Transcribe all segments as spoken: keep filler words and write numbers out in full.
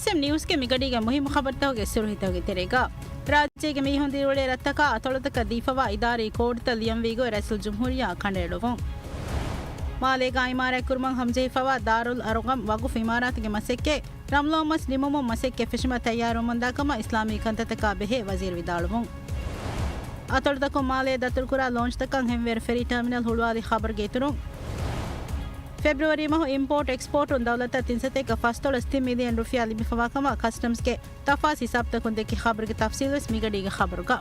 ޕީއެސްއެމް ނިއުސްގެ މިގަޑީގަ މުހިއްމު ޚަބަރުތަކުގެ ސުރުޚީތަކުގެ ތެރޭގަ، ރާއްޖޭގެ މީހުން ދިރިއުޅޭ ރަށްތަކާ އަތޮޅުތަކަށް ދީފަވާ އިދާރީ ކޯޑުތައް ލިޔަންވީ ގޮތް ރައީސުލްޖުމްހޫރިއްޔާ ކަނޑައެޅުއްވުން. މާލޭގަ އިމާރާތްކުރުމަށް ހަމަޖެހިފަވާ ދާރުލް އަރުޤަމް ވަގުފު އިމާރާތުގެ މަސައްކަތް ރަމްޟާން މަސް ނިމުމުން މަސައްކަތް ފެށުމަށް ތައްޔާރުވަމުންދާ ކަމަށް އިސްލާމީ ކަންތައްތަކާ ބެހޭ ވަޒީރު ވިދާޅުވުން. އަތޮޅުތަކުން މާލޭ ދަތުރުކުރާ ލޯންޗްތަކަށް ހިމެނޭ ފެރީ ޓާމިނަލް ހުޅުވާލި ޚަބަރުގެ އިތުރުން، ފެބްރުވަރީ މަހު އިމްޕޯޓް އެކްސްޕޯޓުން ދައުލަތަށް ތިން ސަތޭކަ ފަސްދޮޅަސް ތިން މިލިއަން ރުފިޔާ ލިބިފަވާ ކަމަށް ކަސްޓަމްސްގެ ތަފާސް ހިސާބުތަކުން ދެއްކި ޚަބަރުގެ ތަފްސީލުވެސް މިގަޑީގެ ޚަބަރުގަ.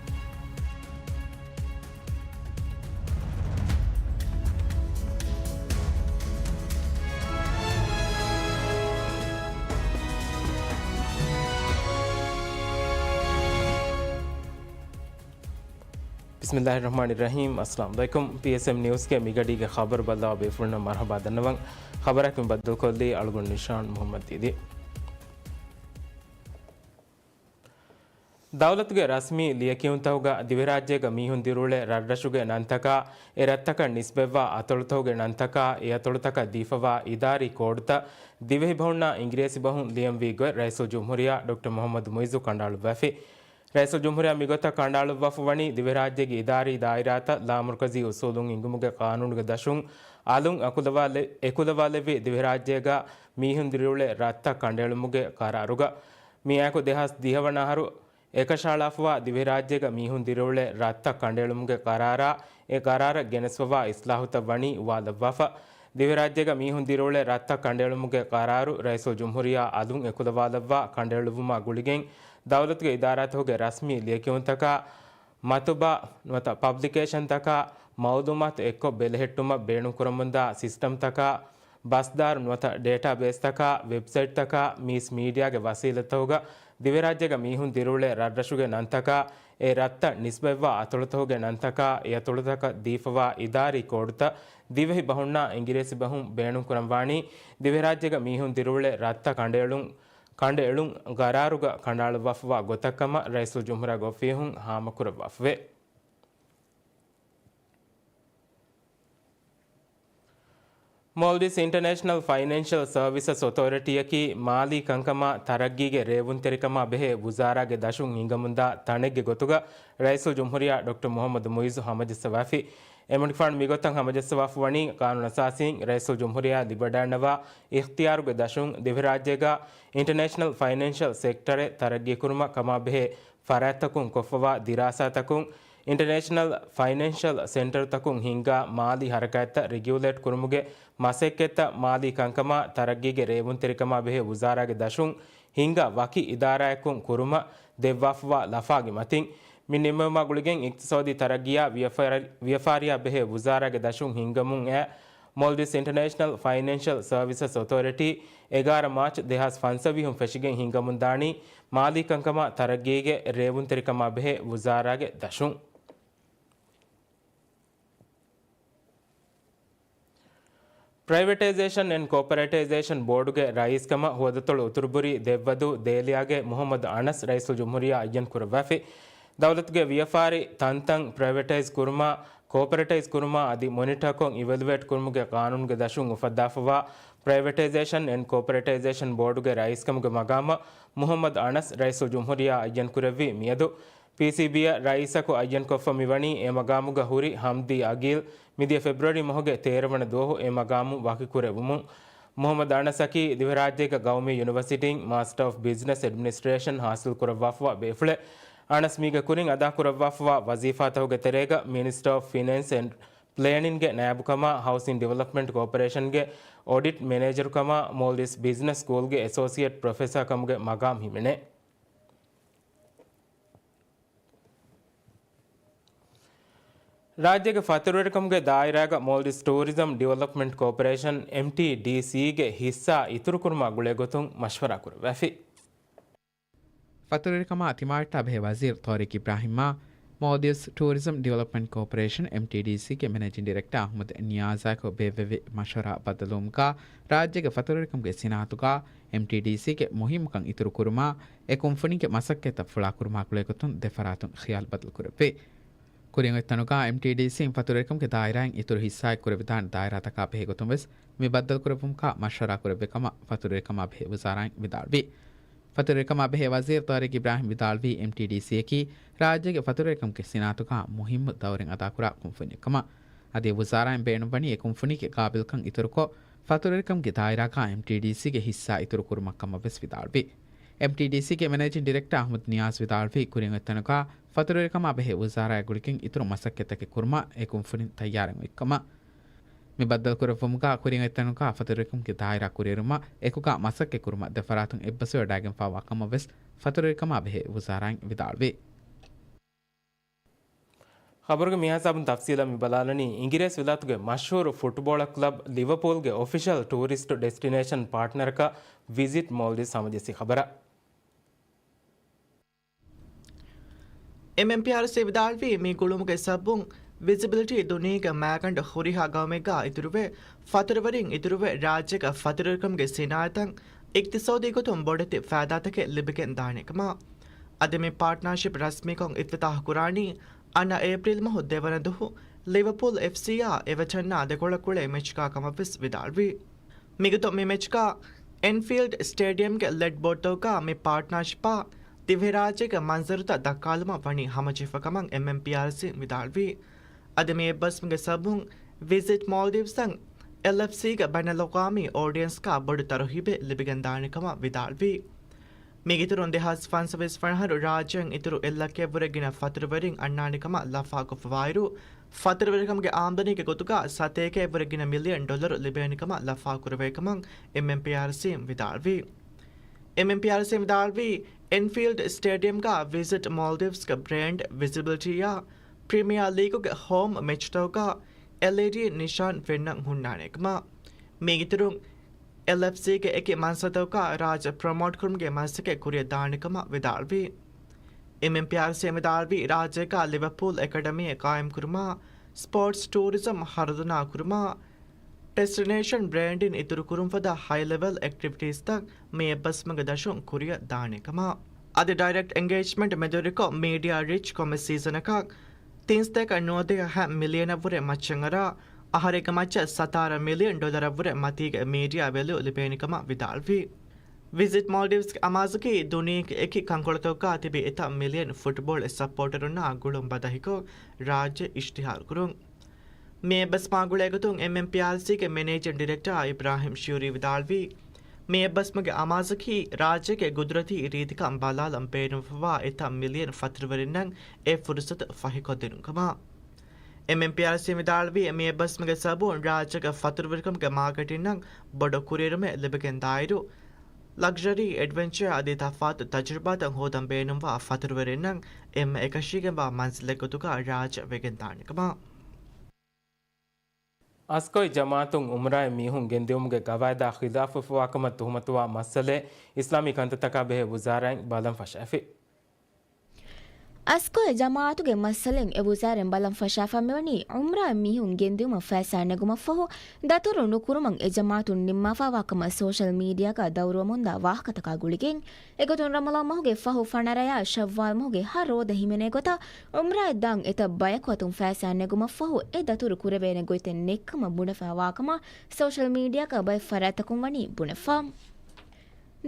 ބިސްމިއްލާހިއްރަޙްމާނިއްރަޙީމް. އައްސަލާމު ޢަލައިކުމް. ޕީއެސްއެމް ނިއުސްގެ މިގަޑީގެ ޚަބަރު ބައްލަވާ ބޭފުޅުންނަށް މަރުޙަބާ ދަންނަވަން. ޚަބަރާއެކު ބައްދަލުކޮށްލީ އަޅުގަނޑު ނިޝާން މުޙައްމަދު ދީދީ. ދައުލަތުގެ ރަސްމީ ލިޔެކިޔުންތަކުގަ ދިވެހިރާއްޖޭގަ މީހުން ދިރިއުޅޭ ރަށްރަށުގެ ނަންތަކާ، އެ ރަށްތަކަށް ނިސްބަތްވާ އަތޮޅުތަކުގެ ނަންތަކާ، އެ އަތޮޅުތަކަށް ދީފަވާ އިދާރީ ކޯޑުތައް ދިވެހި ބަހުންނާ އިނގިރޭސި ބަހުން ލިޔަންވީ ގޮތް ރައީސުލްޖުމްހޫރިއްޔާ ޑޮކްޓަރ މުޙައްމަދު މުޢިއްޒު ކަނޑައަޅުއްވައިފި. ރައީސުލްޖުމްހޫރިއްޔާ މިގޮތަށް ކަނޑައަޅުއްވާފަ ވަނީ ދިވެހިރާއްޖޭގެ އިދާރީ ދާއިރާތައް ލާމަރުކަޒީ އުސޫލުން ހިންގުމުގެ ޤާނޫނުގެ ދަށުން އަލުން އެކުލަވާލެ-، އެކުލަވާލެއްވި ދިވެހިރާއްޖޭގަ މީހުން ދިރިއުޅޭ ރަށްތައް ކަނޑައެޅުމުގެ ޤަރާރުގަ. މިއާއެކު ދެހާސް ދިހަ ވަނަ އަހަރު އެކަށައަޅާފަވާ ދިވެހިރާއްޖޭގަ މީހުން ދިރިއުޅޭ ރަށްތައް ކަނޑައެޅުމުގެ ޤަރާރާ، އެ ޤަރާރަށް ގެނެސްފަވާ އިސްލާހުތައް ވަނީ އުވާލައްވާފަ. ދިވެހިރާއްޖޭގަ މީހުން ދިރިއުޅޭ ރަށްތައް ކަނޑައެޅުމުގެ ޤަރާރު ރައީސުލްޖުމްހޫރިއްޔާ އަލުން އެކުލަވާލައްވާ ކަނޑައެޅުއްވުމާ ގުޅިގެން، ދައުލަތުގެ އިދާރާތަކުގެ ރަސްމީ ލިޔެކިޔުންތަކާ، މަތުބާ ނުވަތަ ޕަބްލިކޭޝަންތަކާ، މައުލޫމާތު އެއްކޮށް ބެލެހެއްޓުމަށް ބޭނުންކުރަމުންދާ ސިސްޓަމްތަކާ، ބަސްދާރު ނުވަތަ ޑޭޓާބޭސްތަކާ، ވެބްސައިޓްތަކާ، މީސް މީޑިއާގެ ވަސީލަތްތަކުގަ ދިވެރާއްޖޭގަ މީހުން ދިރިއުޅޭ ރަށްރަށުގެ ނަންތަކާ، އެ ރަށްތައް ނިސްބަތްވާ އަތޮޅުތަކުގެ ނަންތަކާ، އެ އަތޮޅުތަކަށް ދީފަވާ އިދާރީ ކޯޑުތައް ދިވެހި ބަހުންނާ އިނގިރޭސި ބަހުން ބޭނުންކުރަންވާނީ، ދިވެރާއްޖޭގަ މީހުން ދިރިއުޅޭ ރަށްތައް ކަނޑައެޅުން، ކަނޑައެޅުން ގަރާރުގަ ކަނޑައަޅުއްވާފަވާ ގޮތަށްކަމަށް ރައީސުލްޖުމްހޫރިއްޔާ އޮފީހުން ހާމަކުރައްވާފަވޭ. މޯލްޑިވްސް އިންޓަރނޭޝަނަލް ފައިނޭންޝަލް ސަރވިސަސް އޮތޯރިޓީއަކީ މާލީ ކަންކަމާ ތަރައްގީގެ ރޭވުންތެރިކަމާ ބެހޭ ވުޒާރާގެ ދަށުން ހިންގަމުންދާ ތަނެއްގެ ގޮތުގަ ރައީސުލްޖުމްހޫރިއްޔާ ޑޮކްޓަރ މުޙައްމަދު މުޢިއްޒު ހަމަޖައްސަވާފި. އެމަނިކުފާނު މިގޮތަށް ހަމަޖައްސަވާފަވަނީ، ޤާނޫނު އަސާސީން ރައީސުލްޖުމްހޫރިއްޔާ ލިބިވަޑައިގަންނަވާ އިޚްތިޔާރުގެ ދަށުން ދިވެހިރާއްޖޭގަ އިންޓަރނޭޝަނަލް ފައިނޭންޝަލް ސެކްޓަރެއް ތަރައްގީކުރުމަށް ކަމާބެހޭ ފަރާތްތަކުން ކޮށްފަވާ ދިރާސާތަކުން، އިންޓަރނޭޝަނަލް ފައިނޭންޝަލް ސެންޓަރުތަކުން ހިންގާ މާލީ ހަރަކާތްތައް ރެގިއުލޭޓް ކުރުމުގެ މަސައްކަތްތައް މާލީ ކަންކަމާ ތަރައްގީގެ ރޭވުންތެރިކަމާ ބެހޭ ވުޒާރާގެ ދަށުން ހިންގާ ވަކި އިދާރާއަކުން ކުރުމަށް ދެއްވާފަވާ ލަފާގެ މަތިން، މި ނިންމުމާ ގުޅިގެން އިޤްތިޞާދީ ތަރައްގީއާ ވިޔަފާރި-، ވިޔަފާރިއާ ބެހޭ ވުޒާރާގެ ދަށުން ހިންގަމުން އައި، މޯލްޑިވްސް އިންޓަރނޭޝަނަލް ފައިނޭންޝަލް ސަރވިސަސް އޮތޯރިޓީ އެގާރަ މާޗް ދެހާސް ފަންސަވީހުން ފެށިގެން ހިންގަމުންދާނީ، މާލީ ކަންކަމާ ތަރައްގީގެ ރޭވުންތެރިކަމާ ބެހޭ ވުޒާރާގެ ދަށުން. ޕްރައިވެޓައިޒޭޝަން އެންޑް ކޯޕަރޭޓައިޒޭޝަން ބޯޑުގެ ރައީސްކަމަށް ހުވަދަތޮޅު އުތުރުބުރީ ދެއްވަދޫ ދޭލިޔާގެ މުޙައްމަދު އަނަސް ރައީސުލްޖުމްހޫރިއްޔާ އައްޔަން ކުރައްވާފި. ދައުލަތުގެ ވިޔަފާރި ތަންތަން ޕްރައިވެޓައިޒް ކުރުމާ، ކޯޕަރޭޓައިޒް ކުރުމާ އަދި މޮނިޓަކޮށް އިވެލުއޭޓް ކުރުމުގެ ޤާނޫނުގެ ދަށުން އުފައްދާފަވާ ޕްރައިވެޓައިޒޭޝަން އެންޑް ކޯޕަރޭޓައިޒޭޝަން ބޯޑުގެ ރައީސްކަމުގެ މަގާމަށް މުޙައްމަދު އަނަސް ރައީސުލްޖުމްހޫރިއްޔާ އައްޔަން ކުރެއްވީ މިއަދު. ޕީސީބީއަށް ރައީސަކު އައްޔަންކޮށްފަ މިވަނީ އެ މަގާމުގަ ހުރި ހަމްދީ އަގީލް މިދިޔަ ފެބްރުއަރީ މަހުގެ ތޭރަ ވަނަ ދުވަހު އެ މަގާމު ވަކިކުރެވުމުން. މުޙައްމަދު އަނަސްއަކީ ދިވެހިރާއްޖޭގެ ގައުމީ ޔުނިވަރސިޓީން މާސްޓަރ އޮފް ބިޒްނަސް އެޑްމިނިސްޓްރޭޝަން ހާސިލް ކުރައްވާފަވާ ބޭފުޅެއް. އަނަސް މީގެ ކުރިން އަދާކުރައްވާފަވާ ވަޒީފާތަކުގެ ތެރޭގަ މިނިސްޓަރ އޮފް ފިނޭންސް އެންޑް ޕްލޭނިންގްގެ ނައިބުކަމާ، ހައުސިން ޑިވެލޮޕްމަންޓް ކޯޕަރޭޝަންގެ އޮޑިޓް މެނޭޖަރުކަމާ، މޯލްޑިވްސް ބިޒްނަސް ސްކޫލްގެ އެސޯސިއޭޓް ޕްރޮފެސާ ކަމުގެ މަގާމް ހިމެނޭ. ރާއްޖޭގެ ފަތުރުވެރިކަމުގެ ދާއިރާގަ މޯލްޑިވްސް ޓޫރިޒަމް ޑިވެލޮޕްމަންޓް ކޯޕަރޭޝަން، އެމްޓީޑީސީގެ ހިއްސާ އިތުރުކުރުމާ ގުޅޭގޮތުން މަޝްވަރާ ކުރައްވާފި. ފަތުރުވެރިކަމާ ތިމާވެއްޓާ ބެހޭ ވަޒީރު ޠާރިޤް އިބްރާހިމްއާ، މޯލްޑިވްސް ޓޫރިޒަމް ޑިވެލޮޕްމަންޓް ކޯޕަރޭޝަން، އެމްޓީޑީސީގެ މެނޭޖިން ޑިރެކްޓާ އަޙްމަދު ނިޔާޒާއެކު ބޭއްވެވި މަޝްވަރާ ބައްދަލުވުމުގަ، ރާއްޖޭގެ ފަތުރުވެރިކަމުގެ ސިނާއަތުގަ އެމްޓީޑީސީގެ މުހިއްމުކަން އިތުރުކުރުމާ، އެ ކުންފުނީގެ މަސައްކަތްތައް ފުޅާކުރުމާ ގުޅޭގޮތުން ދެފަރާތުން ޚިޔާލު ބަދަލުކުރެއްވި. ކުރިން އޮތްތަނުގަ އެމްޓީޑީސީން ފަތުރުވެރިކަމުގެ ދާއިރާއިން އިތުރު ހިއްސާއެއް ކުރެވިދާނެ ދާއިރާތަކާ ބެހޭގޮތުން ވެސް މި ބައްދަލުކުރެއްވުމަކާ މަޝްވަރާ ކުރެއްވި ކަމަށް ފަތުރުވެރިކަމާ ބެހޭ ވުޒާރާއިން ވިދާޅުވި. ފަތުރުވެރިކަމާ ބެހޭ ވަޒީރު ޠާރިޤް އިބްރާހިމް ވިދާޅުވީ، އެމްޓީޑީސީއަކީ ރާއްޖޭގެ ފަތުރުވެރިކަމުގެ ސިނާއަތުގަ މުހިއްމު ދައުރެއް އަދާކުރާ ކުންފުނިއެއްކަމަށް. އަދި އެ ވުޒާރާއިން ބޭނުންވަނީ އެ ކުންފުނީގެ ގާބިލްކަން އިތުރުކޮށް، ފަތުރުވެރިކަމުގެ ދާއިރާގަ އެމްޓީޑީސީގެ ހިއްސާ އިތުރު ކުރުމަށްކަމަށްވެސް ވިދާޅުވި. އެމްޓީޑީސީގެ މެނޭޖިން ޑިރެކްޓަރ އަޙްމަދު ނިޔާޒް ވިދާޅުވީ، ކުރިން އޮތްތަނުގަ ފަތުރުވެރިކަމާ ބެހޭ ވުޒާރާއާ ގުޅިގެން އިތުރު މަސައްކަތްތަކެއް ކުރުމަށް އެ ކުންފުނިން ތައްޔާރަށް އޮތްކަމަށް. މި ބައްދަލުކުރެއްވުމުގަ ކުރިން އޮތްތަނުގަ ފަތުރުވެރިކަމުގެ ދާއިރާ ކުރިއެރުމަށް އެކުގަ މަސައްކަތް ކުރުމަށް ދެ ފަރާތުން އެއްބަސްވެވަޑައިގެންފާވާ ކަމަށްވެސް ފަތުރުވެރިކަމާ ބެހޭ ވުޒާރާއިން ވިދާޅުވި. ޚަބަރުގެ މިހިސާބުން ތަފްސީލަށް މި ބަލާލަނީ، އިނގިރޭސި ވިލާތުގެ މަޝްހޫރު ފުޓްބޯޅަ ކްލަބް ލިވަޕޫލްގެ އޮފިޝަލް ޓޫރިސްޓް ޑެސްޓިނޭޝަން ޕާޓްނަރަކަށް ވިޒިޓް މޯލްޑިވްސް ހަމަޖެއްސި ޚަބަރަށް. އެމްއެމްޕީއާރްސީ ވިދާޅުވީ، މި ގުޅުމުގެ ސަބަބުން ވިޒިބިލިޓީ ދުނިޔޭގެ މައިގަނޑު ހުރިހާ ގައުމެއްގަ އިތުރުވެ، ފަތުރުވެރިން އިތުރުވެ، ރާއްޖޭގަ ފަތުރުވެރިކަމުގެ ސިނާއަތަށް އިޤްތިޞާދީ ގޮތުން ބޮޑެތި ފައިދާތަކެއް ލިބިގެން ދާނެ ކަމަށް. އަދި މި ޕާޓްނާޝިޕް ރަސްމީކޮށް އިފްތިތާޙު ކުރާނީ އަންނަ އޭޕްރީލް މަހު ދެވަނަ ދުހު ލިވަޕޫލް އެފްސީއާ އެވަޓަންނާ ދެކޮޅަށް ކުޅޭ މެޗްގަ ކަމަށްވެސް ވިދާޅުވި. މިގޮތުން މި މެޗްގަ އެންފީލްޑް ސްޓޭޑިއަމްގެ ލެޑް ބޯޑްތަކުގަ މި ޕާޓްނާޝިޕާ ދިވެހިރާއްޖޭގެ މަންޒަރުތައް ދައްކާލުމަށް ވަނީ ހަމަޖެހިފަ ކަމަށް އެމްއެމްޕީއާރްސީ ވިދާޅުވި. އަދި މި އެއްބަސްވުމުގެ ސަބަބުން ވިޒިޓް މޯލްޑިވްސްއަށް އެލްއެފްސީގެ ބައިނަލްއަޤްވާމީ އޯޑިއެންސްގަ ބޮޑު ތަރުހީބެއް ލިބިގެންދާނެ ކަމަށް ވިދާޅުވި. މީގެއިތުރުން ދެހާސް ފަންސަވީސް ވަނަ އަހަރު ރާއްޖޭން އިތުރު އެއްލައްކައަށްވުރެ ގިނަ ފަތުރުވެރިން އަންނާނެ ކަމަށް ލަފާކޮށްފަވާއިރު، ފަތުރުވެރިކަމުގެ އާމްދަނީގެ ގޮތުގަ ސަތޭކައަށްވުރެ ގިނަ މިލިއަން ޑޮލަރު ލިބޭނެ ކަމަށް ލަފާކުރެވޭ ކަމަށް އެމްއެމްޕީއާރްސީ ވިދާޅުވި. އެމްއެމްޕީއާރްސީ ވިދާޅުވީ، އެންފީލްޑް ސްޓޭޑިއަމްގަ ވިޒިޓް މޯލްޑިވްސްގެ ބްރޭންޑް ވިޒިބިލިޓީއާ ޕްރިމިއާ ލީގުގެ ހޯމް މެޗްތަކުގަ އެލްއީޑީ ނިޝާން ފެންނަން ހުންނާނެ ކަމަށް. މީގެއިތުރުން އެލްއެފްސީގެ އެކި މަންސަތަކުގަ ރާއްޖެ ޕްރޮމޯޓް ކުރުމުގެ މަސައްކަތް ކުރިއަށް ދާނެ ކަމަށް ވިދާޅުވި. އެމްއެމްޕީއާރްސީ ވިދާޅުވީ، ރާއްޖޭގަ ލިވަޕޫލް އެކަޑަމީއެއް ޤާއިމްކުރުމާ، ސްޕޯޓްސް ޓޫރިޒަމް ހަރުދަނާ ކުރުމާ، ޑެސްޓިނޭޝަން ބްރޭންޑިން އިތުރު ކުރުން ފަދަ ހައި ލެވެލް އެކްޓިވިޓީސްތައް މި އެއްބަސްވުމުގެ ދަށުން ކުރިއަށް ދާނެ ކަމަށް. އަދި ޑައިރެކްޓް އެންގޭޖްމަންޓް މެދުވެރިކޮށް، މީޑިއާ ރީޗް ކޮންމެ ސީޒަނަކަށް ތިން ސަތޭކަ ނުވަދިހަ މިލިއަނަށްވުރެ މައްޗަށްއަރާ، އަހަރެއްގެ މައްޗަށް ސަތާރަ މިލިއަން ޑޮލަރަށްވުރެ މަތީގެ މީޑިއާ ވެލިއު ލިބޭނެ ކަމަށް ވިދާޅުވި. ވިޒިޓް މޯލްޑިވްސްގެ އަމާޒަކީ ދުނިޔޭގެ އެކި ކަންކޮޅުތަކުގަ ތިބި އެތައް މިލިއަން ފުޓްބޯޅަ ސަޕޯޓަރުންނާ ގުޅުން ބަދަހިކޮށް، ރާއްޖެ އިޝްތިހާރުކުރުން. މި އެއްބަސްވުމާ ގުޅޭގޮތުން އެމްއެމްޕީއާރްސީގެ މެނޭޖިން ޑިރެކްޓާ އިބްރާހިމް ޝިއުރީ ވިދާޅުވީ، މި އެއްބަސްވުމުގެ އަމާޒަކީ ރާއްޖޭގެ ގުދުރަތީ ރީތިކަން ބަލާލަން ބޭނުންވެފަވާ އެތައް މިލިއަން ފަތުރުވެރިންނަށް އެ ފުރުސަތު ފަހިކޮށްދިނުން ކަމަށް. އެމްއެމްޕީއާރްސީ ވިދާޅުވީ، މި އެއްބަސްވުމުގެ ސަބަބުން ރާއްޖޭގެ ފަތުރުވެރިކަމުގެ މާކެޓިންނަށް ބޮޑު ކުރިއެރުމެއް ލިބިގެން ދާއިރު، ލަގްޒަރީ، އެޑްވެންޗާ އަދި ތަފާތު ތަޖުރިބާތައް ހޯދަން ބޭނުންވާ ފަތުރުވެރިންނަށް އެންމެ އެކަށީގެންވާ މަންޒިލެއް ގޮތުގަ ރާއްޖެ ވެގެންދާނެ ކަމަށް. އަސްކޮއި ޖަމާއަތުން އުމްރާއިން މީހުން ގެންދިއުމުގެ ގަވާއިދާ ޚިލާފުވެފަވާކަމަށް ތުހުމަތުވާ މައްސަލައެއް އިސްލާމީ ކަންތައްތަކާ ބެހޭ ވުޒާރާއިން ބަލަން ފަށާފި. އަސްކޮއި ޖަމާއަތުގެ މައްސަލައިން އެ ވުޒާރާއިން ބަލަން ފަށާފަ މިވަނީ، އުމްރާއިން މީހުން ގެންދިއުމަށް ފައިސާ ނެގުމަށްފަހު، ދަތުރު ނުކުރުމަށް އެ ޖަމާއަތުން ނިންމާފާވާކަމަށް ސޯޝަލް މީޑިއާގަ ދައުރުވަމުންދާ ވާހަކަތަކާ ގުޅިގެން، އެގޮތުން ރަމަޟާން މަހުގެ ފަހު ފަނަރަޔާ ޝައްވާލް މަހުގެ ހަ ރޯދަ ހިމެނޭ ގޮތަށް، އުމްރާއަށް ދާން އެތައް ބަޔަކު އަތުން ފައިސާ ނެގުމަށްފަހު، އެ ދަތުރު ކުރެވޭނެ ގޮތެއް ނެތްކަމަށް ބުނެފައިވާކަމަށް ސޯޝަލް މީޑިއާގަ ބައެއް ފަރާތްތަކުން ވަނީ ބުނެފަ.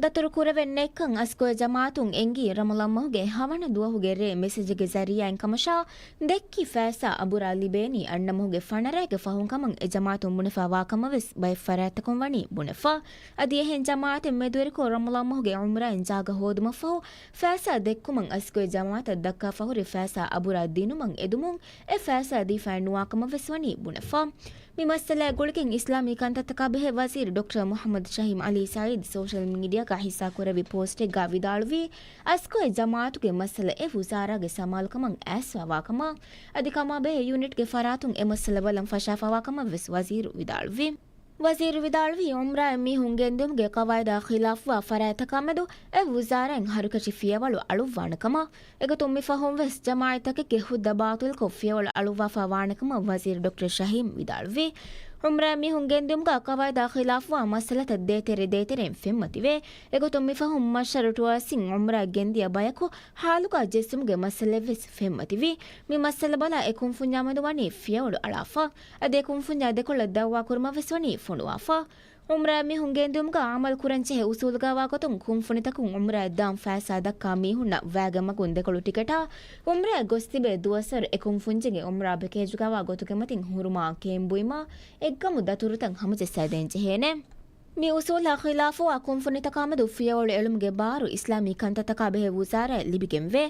ދަތުރު ކުރެވެން ނެތްކަން އަސްކޮއެ ޖަމާއަތުން އެނގީ ރަމަޟާން މަހުގެ ހަވަނަ ދުވަހުގެ ރޭ މެސެޖެއްގެ ޒަރީއާއިން ކަމަށާ، ދެއްކި ފައިސާ އަބުރާ ލިބޭނީ އަންނަ މަހުގެ ފަނަރައިގެ ފަހުން ކަމަށް އެ ޖަމާއަތުން ބުނެފައިވާ ކަމަށް ވެސް ބައެއް ފަރާތްތަކުން ވަނީ ބުނެފަ. އަދި އެހެން ޖަމާއަތެއް މެދުވެރިކޮށް ރަމަޟާން މަހުގެ އުމްރާއިން ޖާގަ ހޯދުމަށްފަހު، ފައިސާ ދެއްކުމަށް އަސްކޮއެ ޖަމާއަތަށް ދައްކާފަ ހުރި ފައިސާ އަބުރާ ދިނުމަށް އެދުމުން އެ ފައިސާ ދީފައެއް ނުވާ ކަމަށް ވެސް ވަނީ ބުނެފަ. މި މައްސަލައާ ގުޅިގެން އިސްލާމީ ކަންތައްތަކާ ބެހޭ ވަޒީރު ޑޮކްޓަރ މުޙައްމަދު ޝަހީމް ޢަލީ ސަޢީދު ސޯޝަލް މީޑިއާގަ ހިއްސާކުރެއްވި ޕޯސްޓެއްގަ ވިދާޅުވީ، އަސްކޮއެ ޖަމާއަތުގެ މައްސަލަ އެ ވުޒާރާގެ ސަމާލުކަމަށް އައިސްފައިވާ ކަމަށް، އަދި ކަމާ ބެހޭ ޔުނިޓްގެ ފަރާތުން އެ މައްސަލަ ބަލަން ފަށާފައިވާ ކަމަށް ވެސް ވަޒީރު ވިދާޅުވި. ވަޒީރު ވިދާޅުވީ، އުމްރާއިން މީހުން ގެންދިއުމުގެ ޤަވާއިދާ ޚިލާފުވާ ފަރާތްތަކާމެދު އެ ވުޒާރާއިން ހަރުކަށި ފިޔަވަޅު އަޅުއްވާނެ ކަމަށް، އެގޮތުން މިފަހުން ވެސް ޖަމާއަތްތަކެއްގެ ހުއްދަ ބާޠިލްކޮށް ފިޔަވަޅު އަޅުއްވާފަ ވާނެ ކަމަށް ވަޒީރު ޑޮކްޓަރ ޝަހީމް ވިދާޅުވި. އުމްރާއިން މީހުން ގެންދިއުމުގަ ޤަވާއިދާ ޚިލާފުވާ މައްސަލަތައް ދޭތެރެ ދޭތެރެއިން ފެންމަތިވޭ. އެގޮތުން މިފަހުން މަޝްހަރު ޓުއާސްއިން އުމްރާއަށް ގެންދިޔަ ބަޔަކު ހާލުގަ ޖެއްސުމުގެ މައްސަލައެއް ވެސް ފެންމަތިވި. މި މައްސަލަ ބަލާ އެ ކުންފުންޏާމެދު ވަނީ ފިޔަވަޅު އަޅާފަ. އަދި އެ ކުންފުންޏާ ދެކޮޅަށް ދައުވާ ކުރުމަށް ވެސް ވަނީ ފޮނުވާފަ. އުމްރާ މީހުން ގެންދިއުމުގަ އަމަލު ކުރަންޖެހޭ އުސޫލުގަ ވާގޮތުން ކުންފުނިތަކުން އުމްރާއަށް ދާން ފައިސާ ދައްކާ މީހުންނަށް ވާގެ މަގުން ދެކޮޅު ޓިކެޓާ އުމްރާއަށް ގޮސް ތިބޭ ދުވަސްވަރު އެ ކުންފުންޏެއްގެ އުމްރާ ޕެކޭޖުގަ ވާ ގޮތުގެ މަތިން ހުރުމާ ކޭން ބުއިމާ އެއްގަމު ދަތުރުތައް ހަމަޖައްސައިދޭން ޖެހޭނެ. މި އުސޫލާ ޚިލާފުވާ ކުންފުނިތަކާމެދު ފިޔަވަޅު އެޅުމުގެ ބާރު އިސްލާމީ ކަންތައްތަކާ ބެހޭ ވުޒާރާއަށް ލިބިގެންވޭ.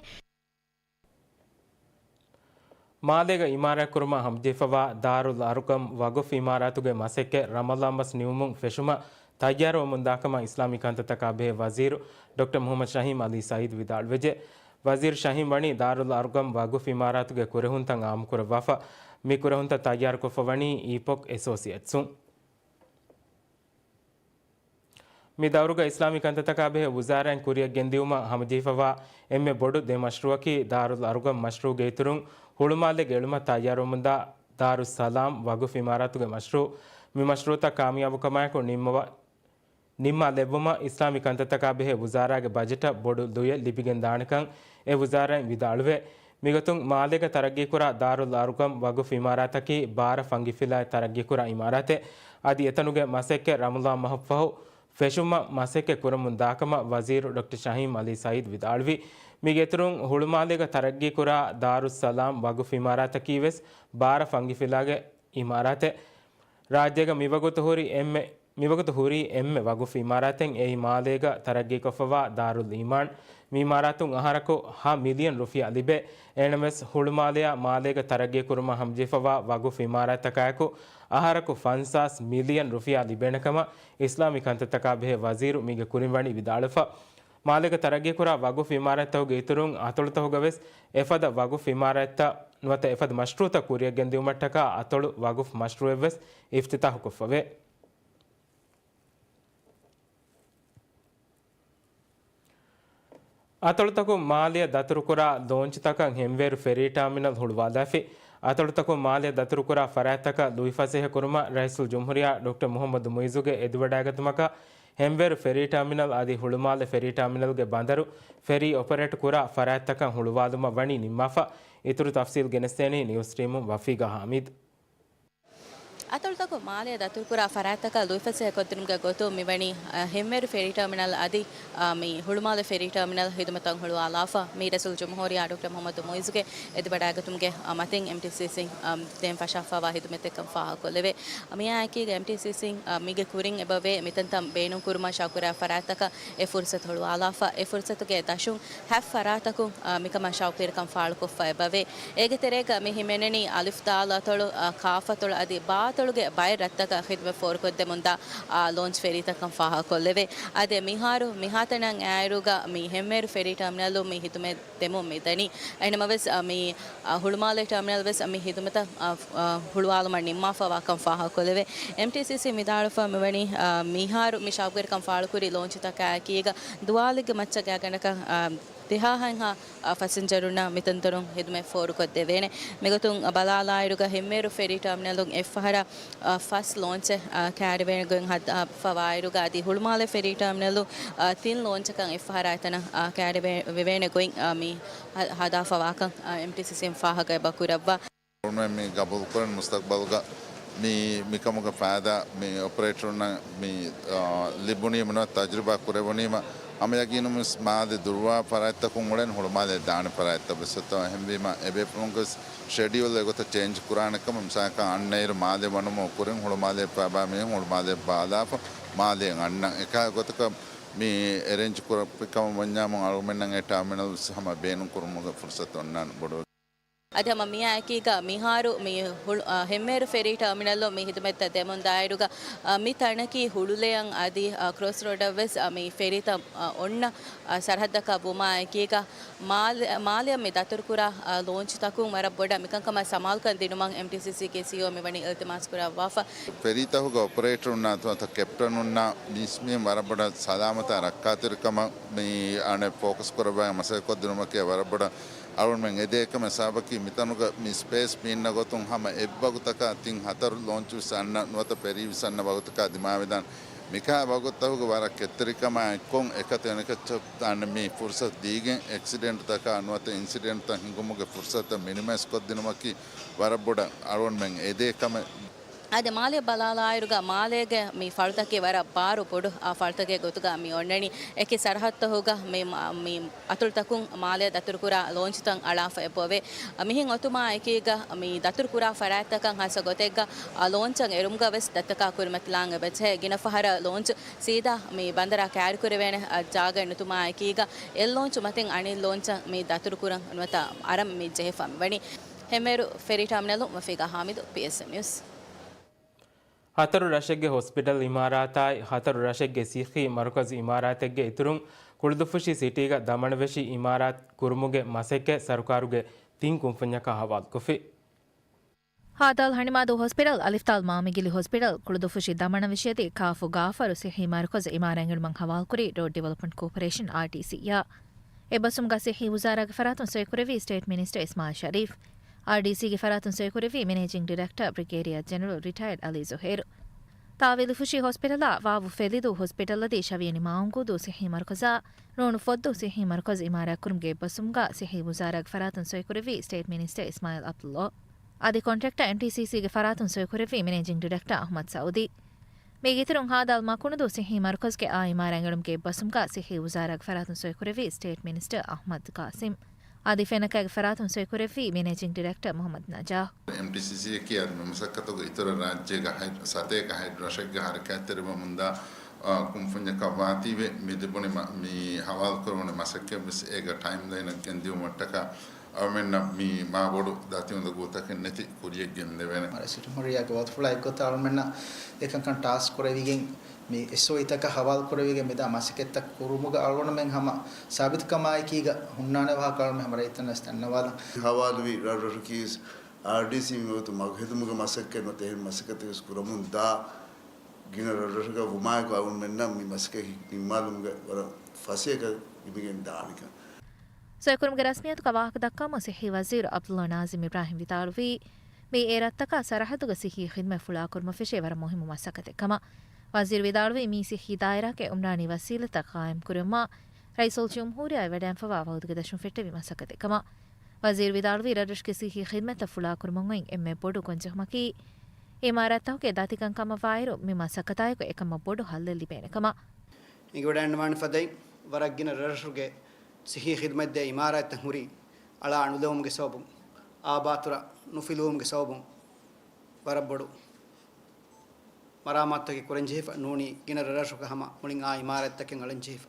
މާލޭގަ އިމާރާތްކުރުމަށް ހަމަޖެހިފަވާ ދާރުލް އަރުޤަމް ވަގުފް އިމާރާތުގެ މަސައްކަތް ރަމަޟާން މަސް ނިމުމުން ފެށުމަށް ތައްޔާރުވަމުންދާކަމަށް އިސްލާމީ ކަންތައްތަކާ ބެހޭ ވަޒީރު ޑޮކްޓަރ މުޙައްމަދު ޝަހީމް އަލީ ސައީދު ވިދާޅުވެއްޖެ. ވަޒީރު ޝަހީމް ވަނީ ދާރުލް އަރުޤަމް ވަގުފް އިމާރާތުގެ ކުރެހުންތައް އާއްމުކުރައްވާފަ. މި ކުރެހުންތައް ތައްޔާރުކޮށްފަ ވަނީ އީޕޮކް އެސޯސިއޭޓްސުން. މި ދައުރުގަ އިސްލާމީ ކަންތައްތަކާ ބެހޭ ވުޒާރާއިން ކުރިއަށް ގެންދިއުމަށް ހަމަޖެހިފަވާ އެންމެ ބޮޑު ދެ މަޝްރޫއަކީ ދާރުލް އަރުޤަމް މަޝްރޫޢުގެ އިތުރުން ހުޅުމާލޭގެ އެޅުމަށް ތައްޔާރުވަމުންދާ ދާރުއްސަލާމް ވަގުފް އިމާރާތުގެ މަޝްރޫޢު. މި މަޝްރޫޢުތައް ކާމިޔާބުކަމާއެކު ނިންމަވާ، ނިންމާލެއްވުމަށް އިސްލާމީ ކަންތައްތަކާ ބެހޭ ވުޒާރާގެ ބަޖެޓަށް ބޮޑު ލުޔެއް ލިބިގެން ދާނެކަން އެ ވުޒާރާއިން ވިދާޅުވޭ. މިގޮތުން މާލޭގަ ތަރައްގީކުރާ ދާރުލް އަރުޤަމް ވަގުފް އިމާރާތަކީ ބާރަ ފަންގިފިލާއެއް ތަރައްގީކުރާ އިމާރާތެއް. އަދި އެތަނުގެ މަސައްކަތް ރަމަޟާން މަހަށްފަހު ފެށުމަށް މަސައްކަތް ކުރަމުން ދާކަމަށް ވަޒީރު ޑޮކްޓަރ ޝަހީމް އަލީ ސައީދު ވިދާޅުވި. މީގެ އިތުރުން ހުޅުމާލޭގަ ތަރައްގީކުރާ ދާރުއްސަލާމް ވަގުފް އިމާރާތަކީ ވެސް ބާރަ ފަންގިފިލާގެ އިމާރާތެއް. ރާއްޖޭގަ މިވަގުތު ހުރި އެންމެ، މިވަގުތު ހުރީ އެންމެ ވަގުފް އިމާރާތެއް އެއީ މާލޭގަ ތަރައްގީކޮށްފަވާ ދާރުލް އީމާން. މި އިމާރާތުން އަހަރަކު ހަ މިލިއަން ރުފިޔާ ލިބޭ. އެހެނަސް ހުޅުމާލެއާ މާލޭގަ ތަރައްގީ ކުރުމަށް ހަމަޖެހިފަވާ ވަގުފް އިމާރާތްތަކާއެކު އަހަރަކު ފަންސާސް މިލިއަން ރުފިޔާ ލިބޭނެކަމަށް އިސްލާމީ ކަންތައްތަކާ ބެހޭ ވަޒީރު މީގެ ކުރިން ވަނީ ވިދާޅުވެފަ. މާލޭގަ ތަރައްގީކުރާ ވަގުފް އިމާރާތްތަކުގެ އިތުރުން އަތޮޅުތަކުގަވެސް އެފަދަ ވަގުފް އިމާރާތްތައް ނުވަތަ އެފަދަ މަޝްރޫޢުތައް ކުރިއަށް ގެންދިއުމަށްޓަކާ އަތޮޅު ވަގުފް މަޝްރޫޢެއްވެސް އިފްތިތާޙުކޮށްފަވޭ. އަތޮޅުތަކުން މާލެއަށް ދަތުރުކުރާ ލޯންޗުތަކަށް ހެންވޭރު ފެރީ ޓާމިނަލް ހުޅުވާލާފި. އަތޮޅުތަކުން މާލެއަށް ދަތުރުކުރާ ފަރާތްތަކަށް ލުއިފަސޭހަކުރުމަށް ރައީސުލްޖުމްހޫރިއްޔާ ޑޮކްޓަރ މުޙައްމަދު މުޢިއްޒުގެ އެދިވަޑައިގަތުމަކަށް ހެންވޭރު ފެރީ ޓާމިނަލް އަދި ހުޅުމާލެ ފެރީ ޓާމިނަލްގެ ބަނދަރު ފެރީ އޮޕަރޭޓް ކުރާ ފަރާތްތަކަށް ހުޅުވާލުމަށް ވަނީ ނިންމާފަ. އިތުރު ތަފްސީލް ގެނެސްދޭނީ ނިއުސް ޓީމުން ވަފީގާ ހާމިދު. އަތޮޅުތަކުން މާލެއަށް ދަތުރުކުރާ ފަރާތްތަކަށް ލުއިފަސޭހަކޮށްދިނުމުގެ ގޮތުން މިވަނީ، އަ، ހެންވޭރު ފެރީ ޓާމިނަލް އަދި، އަ، މި ހުޅުމާލެ ފެރީ ޓާމިނަލް ހިދުމަތަށް ހުޅުވާލާފަ. މީ ރައީސުލްޖުމްހޫރިއްޔާ ޑޮކްޓަރ މުޙައްމަދު މުޢިއްޒުގެ އެދިވަޑައިގަތުމުގެ، އަ، މަތިން އެމްޓީސީސީން، އަ، ދޭން ފަށާފަވާ ހިދުމަތްތަކަށް ފާހަގަކޮށްލެވޭ. މިއާއެކީގަ އެމްޓީސީސީން، އަ، މީގެ ކުރިން އެބަވޭ މިތަންތަން ބޭނުންކުރުމަށް ޝައުޤުވެރި ފަރާތްތަކަށް އެ ފުރުސަތު ހުޅުވާލާފަ. އެ ފުރުސަތުގެ ދަށުން ހަތް ފަރާތަކުން، އާ، މިކަމަށް ޝައުޤުވެރިކަން ފާޅުކޮށްފަ އެބަވޭ. އޭގެ ތެރޭގަ މި ހިމެނެނީ އަލިފް ދާލު އަތޮޅު، އާ، ކާފް އަތޮޅު އަދި ބާ އަތޮޅުގެ ބައެއް ރަށްތަކަށް ޚިދުމަތް ފޯރުކޮށްދެމުންދާ، އާ، ލޯންޗް ފެރީތަކަށް ފާހަގަކޮށްލެވޭ. އަދި މިހާރު މިހާތަނަށް އައިރުގަ މި ހެންވޭރު ފެރީ ޓާމިނަލުން މި ހިދުމަތް ދެމުން މިދަނީ. އެހެންނަމަވެސް، އާ، މި، އާ، ހުޅުމާލެ ޓާމިނަލް ވެސް މި ހިދުމަތަށް، އާ، އާ، ހުޅުވާލުމަށް ނިންމާފަވާކަން ފާހަގަކޮށްލެވޭ. އެމްޓީސީސީ ވިދާޅުވެފަ މިވަނީ، އާ، މިހާރު މި ޝައުޤުވެރިކަން ފާޅުކުރި ލޯންޗުތަކާއެކީގަ ދުވާލެއްގެ މައްޗަށް ގާތްގަނޑަކަށް، އާ، ދެހާހައެއްހާ، އާ، ފަސިންޖަރުންނަށް މިތަންތަނުން ހިދުމަތް ފޯރުކޮށްދެވޭނެ. މިގޮތުން ބަލާލާއިރުގަ ހެންވޭރު ފެރީ ޓާމިނަލުން އެއްފަހަރަށް، އާ، ފަސް ލޯންޗެއް، އާ، ކައިރިވޭނެ ގޮތް ހަދާފަވާއިރުގަ އަދި ހުޅުމާލެ ފެރީ ޓާމިނަލުން، އާ، ތިން ލޯންޗަކަށް އެއްފަހަރާ އެތަނަށް، އާ، ކައިރިވޭ-، ވެވޭނެ ގޮތް، އާ، މި ހަ-، ހަދާފަވާކަން، އާ، އެމްޓީސީސީން ފާހަގަ އެބަ ކުރައްވާ. މި ގަބޫލުކުރަން މުސްތަޤްބަލުގަ މި، މިކަމުގެ ފައިދާ މި އޮޕަރޭޓަރުންނަށް މި، އާ، ލިބުނީމަ ނުވަތަ ތަޖުރިބާ ކުރެވުނީމަ ހަމަ ޔަގީނުން ވެސް މާލެ ދުރުވާ ފަރާތްތަކުން އުޅެން ހުޅުމާލެ ދާނެ ފަރާތްތައް ވެސް އޮތޯ. އެހެންވީމަ އެބޭފުޅުންގެ ވެސް ޝެޑިއުލް އެގޮތަށް ޗޭންޖް ކުރާނެ ކަމަށް މިސާލަކަށް އަންނައިރު މާލެ ވަނުމުގެ ކުރިން ހުޅުމާލެ ފައިބާ މީހުން ހުޅުމާލެ ބާލާފަ މާލެ އަންނަ އެކާ ގޮތަކަށް މި އެރޭންޖް ކުރެއްވި ކަމަށް ވަންޏާމު އަޅުގަނޑުމެންނަށް އެ ޓާމިނަލް ވެސް ހަމަ ބޭނުން ކުރުމުގެ ފުރުސަތު އޮންނާނެ ބޮޑު. އަދި ހަމަ މިއާއެކީގަ މިހާރު މި ހުޅު-، އަ، ހެންވޭރު ފެރީ ޓާމިނަލުން މި ހިދުމަތްތައް ދެމުން ދާއިރުގަ، އަ، މި ތަނަކީ ހުޅުލެއަށް އަދި، އަ، ކްރޮސް ރޯޑަށް ވެސް، އަ، މި ފެރީތައް، އަ، އޮންނަ، އަ، ސަރަހައްދަކަށް ވުމާއެކީގަ މާލެ-، މާލެއަށް މި ދަތުރުކުރާ، އަ، ލޯންޗުތަކުން ވަރަށް ބޮޑަށް މިކަންކަމަށް ސަމާލުކަން ދިނުމަށް އެމްޓީސީސީގެ ސީއީއޯ މިވަނީ އިލްތިމާސް ކުރައްވާފަ. ފެރީތަކުގެ އޮޕަރޭޓަރުންނާ ނުވަތަ ކެޕްޓަނުންނާ މީސްމީން ވަރަށް ބޮޑަށް ސަލާމަތާ ރައްކާތެރިކަމަށް މި އަނެއް ފޯކަސް ކުރައްވާ މަސައްކަތް ކޮށްދިނުމަކީ ވަރަށް ބޮޑަށް އަޅުގަނޑުމެން އެދޭ ކަމެއް. ސަބަބަކީ މިތަނުގަ މި ސްޕޭސް މި އިންނަ ގޮތުން ހަމަ އެއްވަގުތަކާ ތިން ހަތަރު ލޯންޗު ވެސް އަންނަ ނުވަތަ ފެރީ ވެސް އަންނަ ވަގުތަކާ ދިމާވެދާނެ. މިކާ ވަގުތުތަކުގެ ވަރަށް ކެތްތެރިކަމާ އެއްކޮށް އެކަތަ އެނެކައްޗަށް ދާން މި ފުރުސަތު ދީގެން އެކްސިޑެންޓްތަކާ ނުވަތަ އިންސިޑެންޓްތައް ހިނގުމުގެ ފުރުސަތަށް މިނިމައިޒް ކޮށްދިނުމަކީ ވަރަށް ބޮޑަށް އަޅުގަނޑުމެން އެދޭ ކަމެއް. އަދި މާލެ ބަލާލާއިރުގަ މާލޭގެ މި ފަޅުތަކީ ވަރަށް ބާރު ބޮޑު އާ ފަޅުތަކެއް ގޮތުގަ މި އޮންނަނީ. އެކި ސަރަހައްދުތަކުގަ މި މާ-، މި އަތޮޅުތަކުން މާލެ ދަތުރުކުރާ ލޯންޗުތައް އަޅާފަ އެބައޮވޭ. މިހެން އޮތުމާ އެކީގަ މި ދަތުރުކުރާ ފަރާތްތަކަށް ހާއްސަ ގޮތެއްގަ އާ ލޯންޗަށް އެރުމުގަ ވެސް ދަތަކާ ކުރިމަތިލާން އެބަޖެހޭ. ގިނަ ފަހަރަށް ލޯންޗު ސީދާ މި ބަނދަރާ ކައިރިކުރެވޭނެ އާ ޖާގައެއް ނުތުމާ އެކީގަ އެއް ލޯންޗު މަތިން އަނެއް ލޯންޗަށް މި ދަތުރުކުރަން ނުވަތަ އަރަން މި ޖެހިފަ މިވަނީ. ހެއްމޭރު ފެރީ ޓާމިނަލު. މަފީގާ ހާމިދު، ޕީއެސްއެމް ނިއުސް. ހަތަރު ރަށެއްގެ ހޮސްޕިޓަލް އިމާރާތާއި، ހަތަރު ރަށެއްގެ ސިއްހީ މަރުކަޒު އިމާރާތެއްގެ އިތުރުން، ކުޅުދުއްފުށި ސިޓީގަ ދަމަނަވެށި އިމާރާތް ކުރުމުގެ މަސައްކަތް ސަރުކާރުގެ ތިން ކުންފުންޏަކާ ހަވާލުކޮށްފި. ހދ. ހަނިމާދޫ ހޮސްޕިޓަލް، އަލިފްތާލް މާމިގިލި ހޮސްޕިޓަލް، ކުޅުދުއްފުށި ދަމަނަވެށިއަދި ކާފު ގާފަރު ސިއްހީ މަރުކަޒު އިމާރާތް އެޅުމަށް ހަވާލުކުރީ ރޯޑް ޑިވެލޮޕްމަންޓް ކޯޕަރޭޝަން، އާރްޑީސީ، އާ. އެ ބަސްފުޅުގަ ސިއްހީ ވުޒާރާގެ ފަރާތުން ސޮއިކުރެއްވީ ސްޓޭޓް މިނިސްޓަރ އިސްމާއިލް ޝަރީފް. އާރްޑީސީގެ ފަރާތުން ސޮއިކުރެއްވީ މެނޭޖިން ޑިރެކްޓަރ ބްރިގޭޑިއާ ޖެނެރަލް ރިޓަޔަރޑް އަލީ ޒުހޭރު. ތާވީލުފުށި ހޮސްޕިޓަލާ، ވާވު ފެލިދޫ ހޮސްޕިޓަލް އަދި ޝަވިޔަނި މާއުންގޫދޫ ސިއްހީ މަރުކަޒާ، ރޯނު ފޮއްދޫ ސިއްހީ މަރުކަޒު އިމާރާތްކުރުމުގެ އެއްބަސްފުޅުގަ ސިއްހީ ވުޒާރާގެ ފަރާތުން ސޮއިކުރެއްވީ ސްޓޭޓް މިނިސްޓަރ އިސްމާއިލް އަބްދުﷲ. އަދި ކޮންޓްރެކްޓަރ އެމްޓީސީސީގެ ފަރާތުން ސޮއިކުރެއްވީ މެނޭޖިން ޑިރެކްޓަރ އަޙްމަދު ސައުދީ. މީގެ އިތުރުން ހދ. މަކުނުދޫ ސިއްހީ މަރުކަޒުގެ އާ އިމާރާތް އެޅުމުގެ އެއްބަސްފުޅުގަ ސިއްހީ ވުޒާރާގެ ފަރާތުން ސޮއިކުރެއްވީ ސްޓޭޓް މިނިސްޓަރ އަޙްމަދު ޤާސިމް. އަދި ފެނަކައިގެ ފަރާތުން ސޮއިކުރެއްވީ މެނޭޖިން ޑިރެކްޓަރ މުޙައްމަދު ނަޖާހް. އެމްޓީސީސީއަކީ އަދި މި މަސައްކަތުގެ އިތުރަށް ރާއްޖޭގަ ހަތް، ސަތޭކަ ހަތް ރަށެއްގަ ހަރަކާތްތެރިވަމުންދާ، އާ، ކުންފުންޏަކަށް ވާތީވެ، މި ލިބުނީ މަ-، މި ހަވާލުކުރެވުނު މަސައްކަތްވެސް އޭގަ ޓައިމްލައިނަށް ގެންދިއުމަށްޓަކާ އަޅުމެންނަށް މި މާ ބޮޑު ދަތި އުނދަގޫތަކެއް ނެތި ކުރިޔަށް ގެންދެވޭނެ. ރައީސް ޖުމްހޫރިއްޔާގެ ވަގުތުފުޅާ އެއްގޮތަށް އަޅުމެންނަށް އެކަންކަން ޓާސްކް ކުރެވިގެން މި އެސްއޯއީތަކަށް ހަވާލުކުރެވިގެން މިދާ މަސައްކަތްތައް ކުރުމުގަ އަޅުގަނޑުމެން ހަމަ ސާބިތުކަމާއެކީގަ ހުންނާނެ ވާހަކަ އަޅުމެން ހަމަ ރައްޔިތުންނަށް ދަންނަވާލަން. ހަވާލުވި ރަށްރަށުގައި އާރްޑީސީ މިވަގުތު މަގު ހެދުމުގެ މަސައްކަތް ނުވަތަ އެހެން މަސައްކަތެއް ވެސް ކުރަމުން ދާ ގިނަ ރަށްރަށުގަ ވުމާއެކު އަޅުގަނޑުމެންނަށް މި މަސައްކަތް ނިންމާލުމުގެ ވަރަށް ފަސޭހަކަން ލިބިގެން ދާނެކަން. ސޮއިކުރުމުގެ ރަސްމިއްޔަތުގަ ވާހަކަ ދައްކަވަމުން ސިއްހީ ވަޒީރު ޢަބްދުﷲ ނާޒިމް އިބްރާހިމް ވިދާޅުވީ، މިއީ އެ ރަށްތަކާ ސަރަހައްދުގަ ސިއްހީ ޚިދުމަތް ފުޅާކުރުމަށް ފެށޭ ވަރަށް މުހިއްމު މަސައްކަތެއް ކަމަށް. ވަޒީރު ވިދާޅުވީ، މިއީ ސިއްހީ ދާއިރާގެ ޢުމްރާނީ ވަސީލަތްތައް ޤާއިމް ކުރެވުމަށް ރައީސުލްޖުމްހޫރިއްޔާ ވެޑައިންފަވާ ވައުދުގެ ދަށުން ފެއްޓެވި މަސައްކަތެއް ކަމަށް. ވަޒީރު ވިދާޅުވީ، ރަށްރަށުގެ ސިއްހީ ޚިދުމަތްތައް ފުޅާކުރުމަށް އޮތް އެންމެ ބޮޑު ގޮންޖެހުމަކީ، އިމާރާތްތަކުގެ ދަތިކަން ކަމަށްވާއިރު، މި މަސައްކަތާއެކު އެކަމަށް ބޮޑު ހައްލެއް ލިބޭނެ ކަމަށް. އެނގިވަޑައިގަންނަވާނެ ފަދައިން، ވަރަށް ގިނަ ރަށްރަށުގެ ސިއްހީ ޚިދުމަތްދޭ އިމާރާތްތައް ހުރީ އަޅާ ނުލެވުމުގެ ސަބަބުން، އާބާތުރަށް ނުފިލުވުމުގެ ސަބަބުން ވަރަށް ބޮޑު މަރާމާތުތަކެއް ކުރަންޖެހިފަ ނޫނީ ގިނަ ރަށްރަށަކަށް ހަމަ މުޅިން އާ އިމާރާތްތަކެއް އަޅަންޖެހިފަ.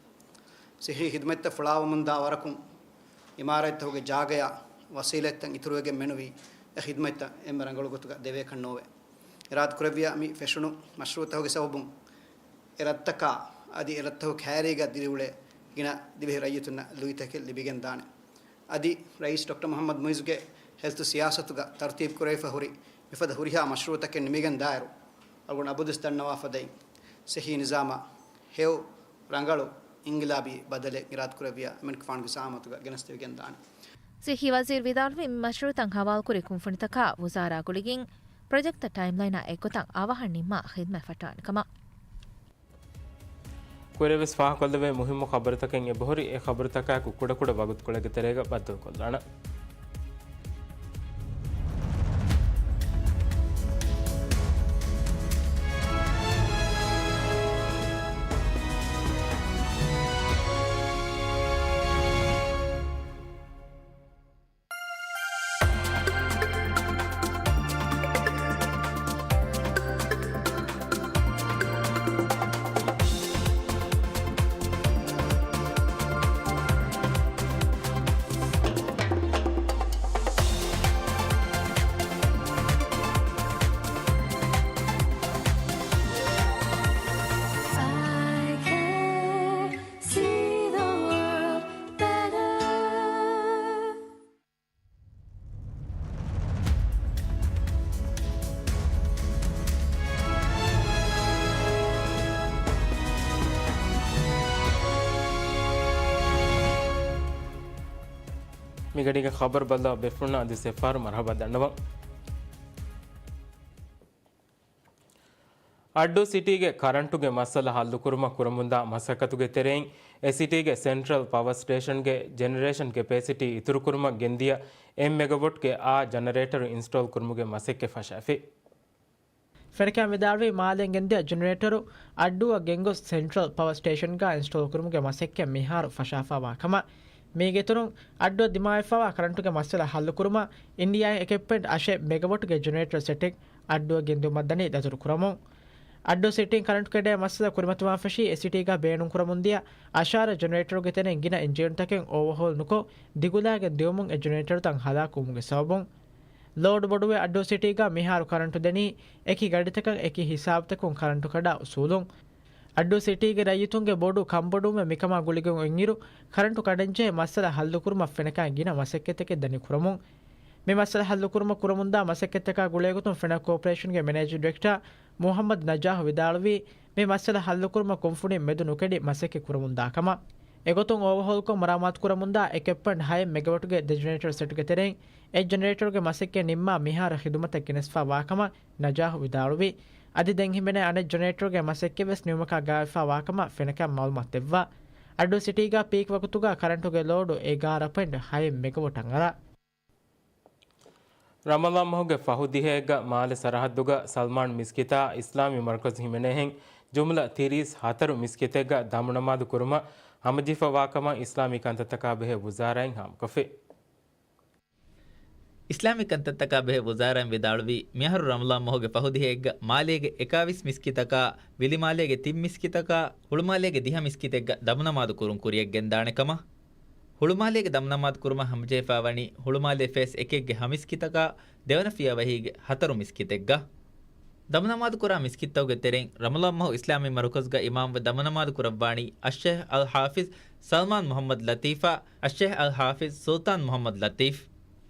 ސިއްހީ ޚިދުމަތްތައް ފުޅާވަމުންދާ ވަރަކުން އިމާރާތްތަކުގެ ޖާގަޔާ ވަސީލަތްތައް އިތުރުވެގެން މެނުވީ އެ ޚިދުމަތްތައް އެންމެ ރަނގަޅު ގޮތުގަ ދެވޭކަށް ނޯވޭ. އިރާދަކުރެއްވިޔާ މި ފެށުނު މަޝްރޫޢުތަކުގެ ސަބަބުން އެ ރަށްތަކާ އަދި އެ ރަށްތަކުގެ ކައިރީގަ ދިރިއުޅޭ ގިނަ ދިވެހި ރައްޔިތުންނަށް ލުއިތަކެއް ލިބިގެންދާނެ. އަދި ރައީސް ޑޮކްޓަރ މުޙައްމަދު މުޢިއްޒުގެ ހެލްތު ސިޔާސަތުގަ ތަރުތީބު ކުރެވިފަ ހުރި މިފަދަ ހުރިހާ މަޝްރޫޢުތަކެއް ނިމިގެން ދާއިރު، އަޅުގަނޑު އަބަދުވެސް ދަންނަވާ ފަދައިން، ސިއްހީ ނިޒާމަށް ހެޔޮ ރަނގަޅު އިންގިލާބީ ބަދަލެއް އިރާދަކުރެއްވިޔާ އެމަނިކުފާނުގެ ޒަޢާމަތުގަ ގެނެސްދެވިގެން ދާނެ. ސިއްހީ ވަޒީރު ވިދާޅުވީ، މި މަޝްރޫޢުތައް ހަވާލުކުރި ކުންފުނިތަކާ ވުޒާރާ ގުޅިގެން ޕްރޮޖެކްޓްތައް ޓައިމްލައިނާ އެއްގޮތަށް އަވަހަށް ނިންމާ ޚިދުމަތް ފައްޓަވާނެ ކަމަށް. ކުރިއަށް ވެސް ފާހަގަކޮށްލެވޭ މުހިއްމު ޚަބަރުތަކެއް އެބަހުރި، އެ ޚަބަރުތަކާއެކު ކުޑަކުޑަ ވަގުތުކޮޅެއްގެ ތެރޭގަ ބައްދަލުކޮށްލާނަން. މިގަޑީގެ ޚަބަރު ބައްލަވާ ބޭފުޅުންނަށް އަދިވެސް އެއްފަހަރު މަރުޙަބާ ދަންނަވަން. އައްޑޫ ސިޓީގެ ކަރަންޓުގެ މައްސަލަ ހައްލުކުރުމަށް ކުރަމުންދާ މަސައްކަތުގެ ތެރެއިން، އެ ސިޓީގެ ސެންޓްރަލް ޕަވަރ ސްޓޭޝަންގެ ޖެނެރޭޝަން ކެޕޭސިޓީ އިތުރުކުރުމަށް ގެންދިޔަ އެއް މެގަވޮޓްގެ އާ ޖަނަރޭޓަރު އިންސްޓޯލް ކުރުމުގެ މަސައްކަތް ފަށާފި. ފެނަކައިން ވިދާޅުވީ، މާލޭން ގެންދިޔަ ޖެނެރޭޓަރު އައްޑޫއަށް ގެންގޮސް ސެންޓްރަލް ޕަވަރ ސްޓޭޝަންގަ އިންސްޓޯލް ކުރުމުގެ މަސައްކަތް މިހާރު ފަށާފާވާ ކަމަށް. މީގެއިތުރުން އައްޑޫއަށް ދިމާވެފާވާ ކަރަންޓުގެ މައްސަލަ ހައްލުކުރުމަށް އިންޑިއާއިން އެކެއް ޕޮއިންޓް އަށެއް މެގަވޮޓުގެ ޖެނެރޭޓަރ ސެޓެއް އައްޑޫއަށް ގެންދިއުމަށްދަނީ ދަތުރުކުރަމުން. އައްޑޫ ސިޓީން ކަރަންޓު ކެޑޭ މައްސަލަ ކުރިމަތިވާން ފެށީ އެސިޓީގަ ބޭނުންކުރަމުންދިޔަ އަށާރަ ޖެނެރޭޓަރުގެ ތެރެއިން ގިނަ އިންޖީނުތަކެއް އޯވަހޯލް ނުކޮށް، ދިގުލާގެން ދިއުމުން އެ ޖެނެރޭޓަރުތައް ހަލާކުވުމުގެ ސަބަބުން. ލޯޑު ބޮޑުވެ އައްޑޫ ސިޓީގަ މިހާރު ކަރަންޓު ދެނީ އެކި ގަޑިތަކަށް އެކި ހިސާބުތަކުން ކަރަންޓު ކަޑާ އުސޫލުން. އައްޑޫ ސިޓީގެ ރައްޔިތުންގެ ބޮޑު ކަންބޮޑުވުމެއް މިކަމާ ގުޅިގެން އޮތްއިރު، ކަރަންޓު ކަޑަންޖެހޭ މައްސަލަ ހައްލުކުރުމަށް ފެނަކައިން ގިނަ މަސައްކަތްތަކެއް ދަނިކުރަމުން. މި މައްސަލަ ހައްލުކުރުމަށް ކުރަމުންދާ މަސައްކަތްތަކާ ގުޅޭގޮތުން ފެނާ ކޯޕަރޭޝަންގެ މެނޭޖިން ޑިރެކްޓަރ މުހައްމަދު ނަޖާހު ވިދާޅުވީ، މި މައްސަލަ ހައްލުކުރުމަށް ކުންފުނިން މެދު ނުކެނޑި މަސައްކަތް ކުރަމުންދާ ކަމަށް. އެގޮތުން އޯވަހޯލްކޮށް މަރާމާތުކުރަމުންދާ އެކެއް ޕޮއިންޓް ހައެއް މެގަވަޓުގެ ދެ ޖެނެރޭޓަރ ސެޓުގެ ތެރެއިން އެއް ޖެނެރޭޓަރުގެ މަސައްކަތް ނިންމާ މިހާރު ޚިދުމަތަށް ގެނެސްފާ ވާކަމަށް ނަޖާހު ވިދާޅުވި. އަދި ދެން ހިމެނޭ އަނެއް ޖެނެރޭޓަރުގެ މަސައްކަތްވެސް ނިމުމަކާ ގާތްވެފާ ވާކަމަށް ފެނަކައިން މައުލޫމާތު ދެއްވާ. އައްޑޫ ސިޓީގަ ޕީކް ވަގުތުގަ ކަރަންޓުގެ ލޯޑު އެގާރަ ޕޮއިންޓް ހައެއް މެގަވަޓަށް އަރާ. ރަމަޟާން މަހުގެ ފަހު ދިހައެއްގަ މާލެ ސަރަހައްދުގަ ސަލްމާން މިސްކިތާ އިސްލާމީ މަރުކަޒު ހިމެނޭހެން ޖުމްލަ ތިރީސް ހަތަރު މިސްކިތެއްގަ ދަމުނަމާދު ކުރުމަށް ހަމަޖެހިފަ ވާކަމަށް އިސްލާމީ ކަންތައްތަކާ ބެހޭ ވުޒާރާއިން ހާމަކޮށްފި. އިސްލާމީ ކަންތައްތަކާ ބެހޭ ވުޒާރާއިން ވިދާޅުވީ، މިއަހަރު ރަމަޟާން މަހުގެ ފަހު ދިހައެއްގަ މާލޭގެ އެކާވީސް މިސްކިތަކާ، ވިލިމާލޭގެ ތިން މިސްކިތަކާ، ހުޅުމާލޭގެ ދިހަ މިސްކިތެއްގަ ދަމުނަމާދު ކުރުން ކުރިޔަށް ގެންދާނެ ކަމަށް. ހުޅުމާލޭގެ ދަމުނަމާދު ކުރުމަށް ހަމަޖެހިފާވަނީ ހުޅުމާލޭ ފޭސް އެކެއްގެ ހަ މިސްކިތަކާ، ދެވަނަ ފިޔަވަހީގެ ހަތަރު މިސްކިތެއްގަ. ދަމުނަމާދުކުރާ މިސްކިތްތަކުގެ ތެރެއިން ރަމަޟާން މަހު އިސްލާމީ މަރުކަޒުގަ އިމާމްވެ ދަމުނަމާދު ކުރައްވާނީ އައްޝޭހް އަލް ޙާފިޒް ސަލްމާން މުޙައްމަދު ލަތީފާ، އައްޝޭހް އަލް ޙާފިޒް ސުލްޠާން މުޙައްމަދު ލަތީފް.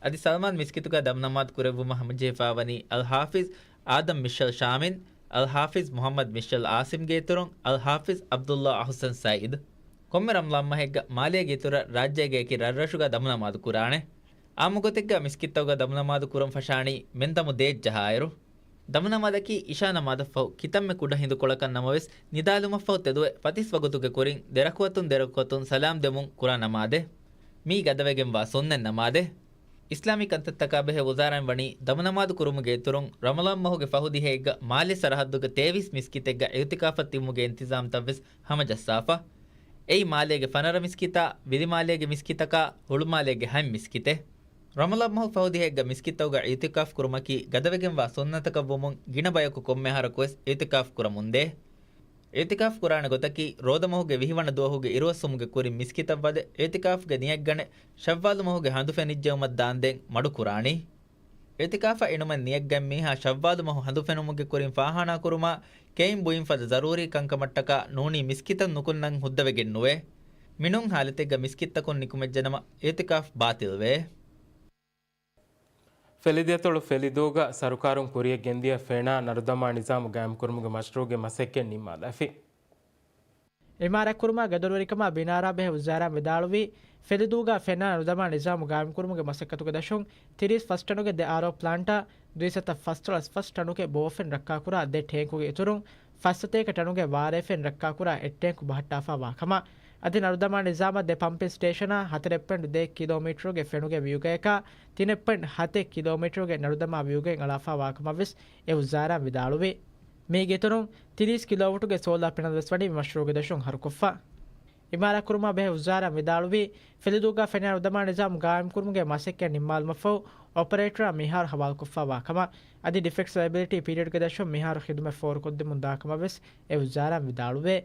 އަދި ސަލްމާން މިސްކިތުގަ ދަމުނަމާދު ކުރެއްވުމަށް ހަމަޖެހިފާވަނީ އަލް ޙާފިޒް އާދަމް މިޝަލް ޝާމިން، އަލް ޙާފިޒް މުޙައްމަދު މިޝަލް އާސިމްގެ އިތުރުން އަލް ޙާފިޒް ޢަބްދުﷲ އަޙުސަން ސަޢީދު. ކޮންމެ ރަމަޟާން މަހެއްގަ މާލޭގެ އިތުރަށް ރާއްޖޭގެ އެކި ރަށްރަށުގަ ދަމުނަމާދު ކުރާނެ. އާއްމުގޮތެއްގަ މިސްކިތްތަކުގަ ދަމުނަމާދު ކުރަން ފަށާނީ މެންދަމު ދޭއް ޖަހާއިރު. ދަމުނަމާދަކީ އިޝާ ނަމާދަށްފަހު ކިތަންމެ ކުޑަ ހިނދުކޮޅަކަށް ނަމަވެސް، ނިދާލުމަށްފަހު ތެދުވެ ފަތިސް ވަގުތުގެ ކުރިން ދެރަކުޢަތުން ދެރަކުޢަތުން ސަލާމް ދެމުން ކުރާ ނަމާދެއް. މީ ގަދަވެގެންވާ ސުންނަތް ނަމާދެއް. އިސްލާމީ ކަންތައްތަކާ ބެހޭ ވުޒާރާއިން ވަނީ ދަމުނަމާދު ކުރުމުގެ އިތުރުން ރަމަޟާން މަހުގެ ފަހު ދިހައެއްގަ މާލެ ސަރަހައްދުގެ ތޭވީސް މިސްކިތެއްގަ އިޢުތިކާފަށް ތިބުމުގެ އިންތިޒާމްތައްވެސް ހަމަޖައްސާފަ. އެއީ މާލޭގެ ފަނަރަ މިސްކިތާ، ވިލިމާލޭގެ މިސްކިތަކާ، ހުޅުމާލޭގެ ހަތް މިސްކިތެއް. ރަމަޟާން މަހު ފަހު ދިހައެއްގަ މިސްކިތްތަކުގަ އިޢުތިކާފް ކުރުމަކީ ގަދަވެގެންވާ ސުންނަތަކަށްވުމުން ގިނަ ބަޔަކު ކޮންމެ އަހަރަކުވެސް އިޢުތިކާފް ކުރަމުންދޭ. އިޢުތިކާފް ކުރާނެ ގޮތަކީ ރޯދަމަހުގެ ވިހި ވަނަ ދުވަހުގެ އިރުއޮއްސުމުގެ ކުރިން މިސްކިތަށް ވަދެ އިޢުތިކާފްގެ ނިޔަތްގަނެ ޝައްވާލު މަހުގެ ހަނދު ފެނިއްޖެއުމަށް ދާންދެން މަޑުކުރާނީ. އިޢުތިކާފަށް އިނުމަށް ނިޔަތްގަން މީހާ ޝައްވާލު މަހު ހަނދު ފެނުމުގެ ކުރިން ފާޚާނާ ކުރުމާ، ކެއިން ބުއިން ފަދަ ޒަރޫރީ ކަންކަމަށްޓަކާ ނޫނީ މިސްކިތަށް ނުކުންނަން ހުއްދަވެގެން ނުވޭ. މިނޫން ހާލަތެއްގަ މިސްކިތްތަކުން ނިކުމެއްޖެނަމަ އިޢުތިކާފް ބާޠިލްވޭ. ފެލިދޭތޮޅު ފެލިދޫގަ ސަރުކާރުން ކުރިޔަށް ގެންދިޔަ ފެނާ ނަރުދަމާ ނިޒާމު ގާއިމްކުރުމުގެ މަޝްރޫޢުގެ މަސައްކަތް ނިންމާލާފި. އިމާރާތްކުރުމާ ގަދަރުވެރިކަމާ ބިނާރާ ބެހޭ ވުޒާރާއިން ވިދާޅުވީ، ފެލިދޫގަ ފެނާ ނަރުދަމާ ނިޒާމު ގާއިމްކުރުމުގެ މަސައްކަތުގެ ދަށުން ތިރީސް ފަސް ޓަނުގެ ދެ އާރްއޯ ޕްލާންޓާ ދުއިސައްތަ ފަސް ޓަނުގެ ބޯފެން ރައްކާކުރާ ދެ ޓޭންކުގެ އިތުރުން ފައްސަތޭކަ ޓަނުގެ ވާރޭފެން ރައްކާކުރާ އެއް ޓޭންކު ބަހައްޓާފާ ވާކަމަށް. އަދި ނަރުދަމާ ނިޒާމަށް ދެ ޕަމްޕިން ސްޓޭޝަނާ ހަތަރެއް ޕޮއިންޓް ދެ ކިލޯމީޓަރުގެ ފެނުގެ ވިއުގަޔަކާ ތިނެއް ޕޮއިންޓް ހަތެއް ކިލޯމީޓަރުގެ ނަރުދަމާ ވިއުގައިން އަޅާފާ ވާކަމަށްވެސް އެ ވުޒާރާ ވިދާޅުވި. މީގެ އިތުރުން ތިރީސް ކިލޯވަޓުގެ ސޯލާ ޕެނަލް ވެސް ވަނީ މަޝްރޫޢުގެ ދަށުން ހަރުކޮށްފަ. އިމާރާތްކުރުމާ ބެހޭ ވުޒާރާ ވިދާޅުވީ، ފެލިދޫގަ ފެނާ ނަރުދަމާ ނިޒާމު ގާއިމްކުރުމުގެ މަސައްކަތް ނިންމާލުމަށްފަހު އޮޕަރޭޓަރާ މިހާރު ހަވާލުކޮށްފާ ވާކަމަށް. އަދި ޑިފެކްޓްސް ލައިބިލިޓީ ޕީރިއަޑްގެ ދަށުން މިހާރު ޚިދުމަތް ފޯރުކޮށްދެމުން ދާކަމަށްވެސް އެ ވުޒާރާ ވިދާޅުވޭ.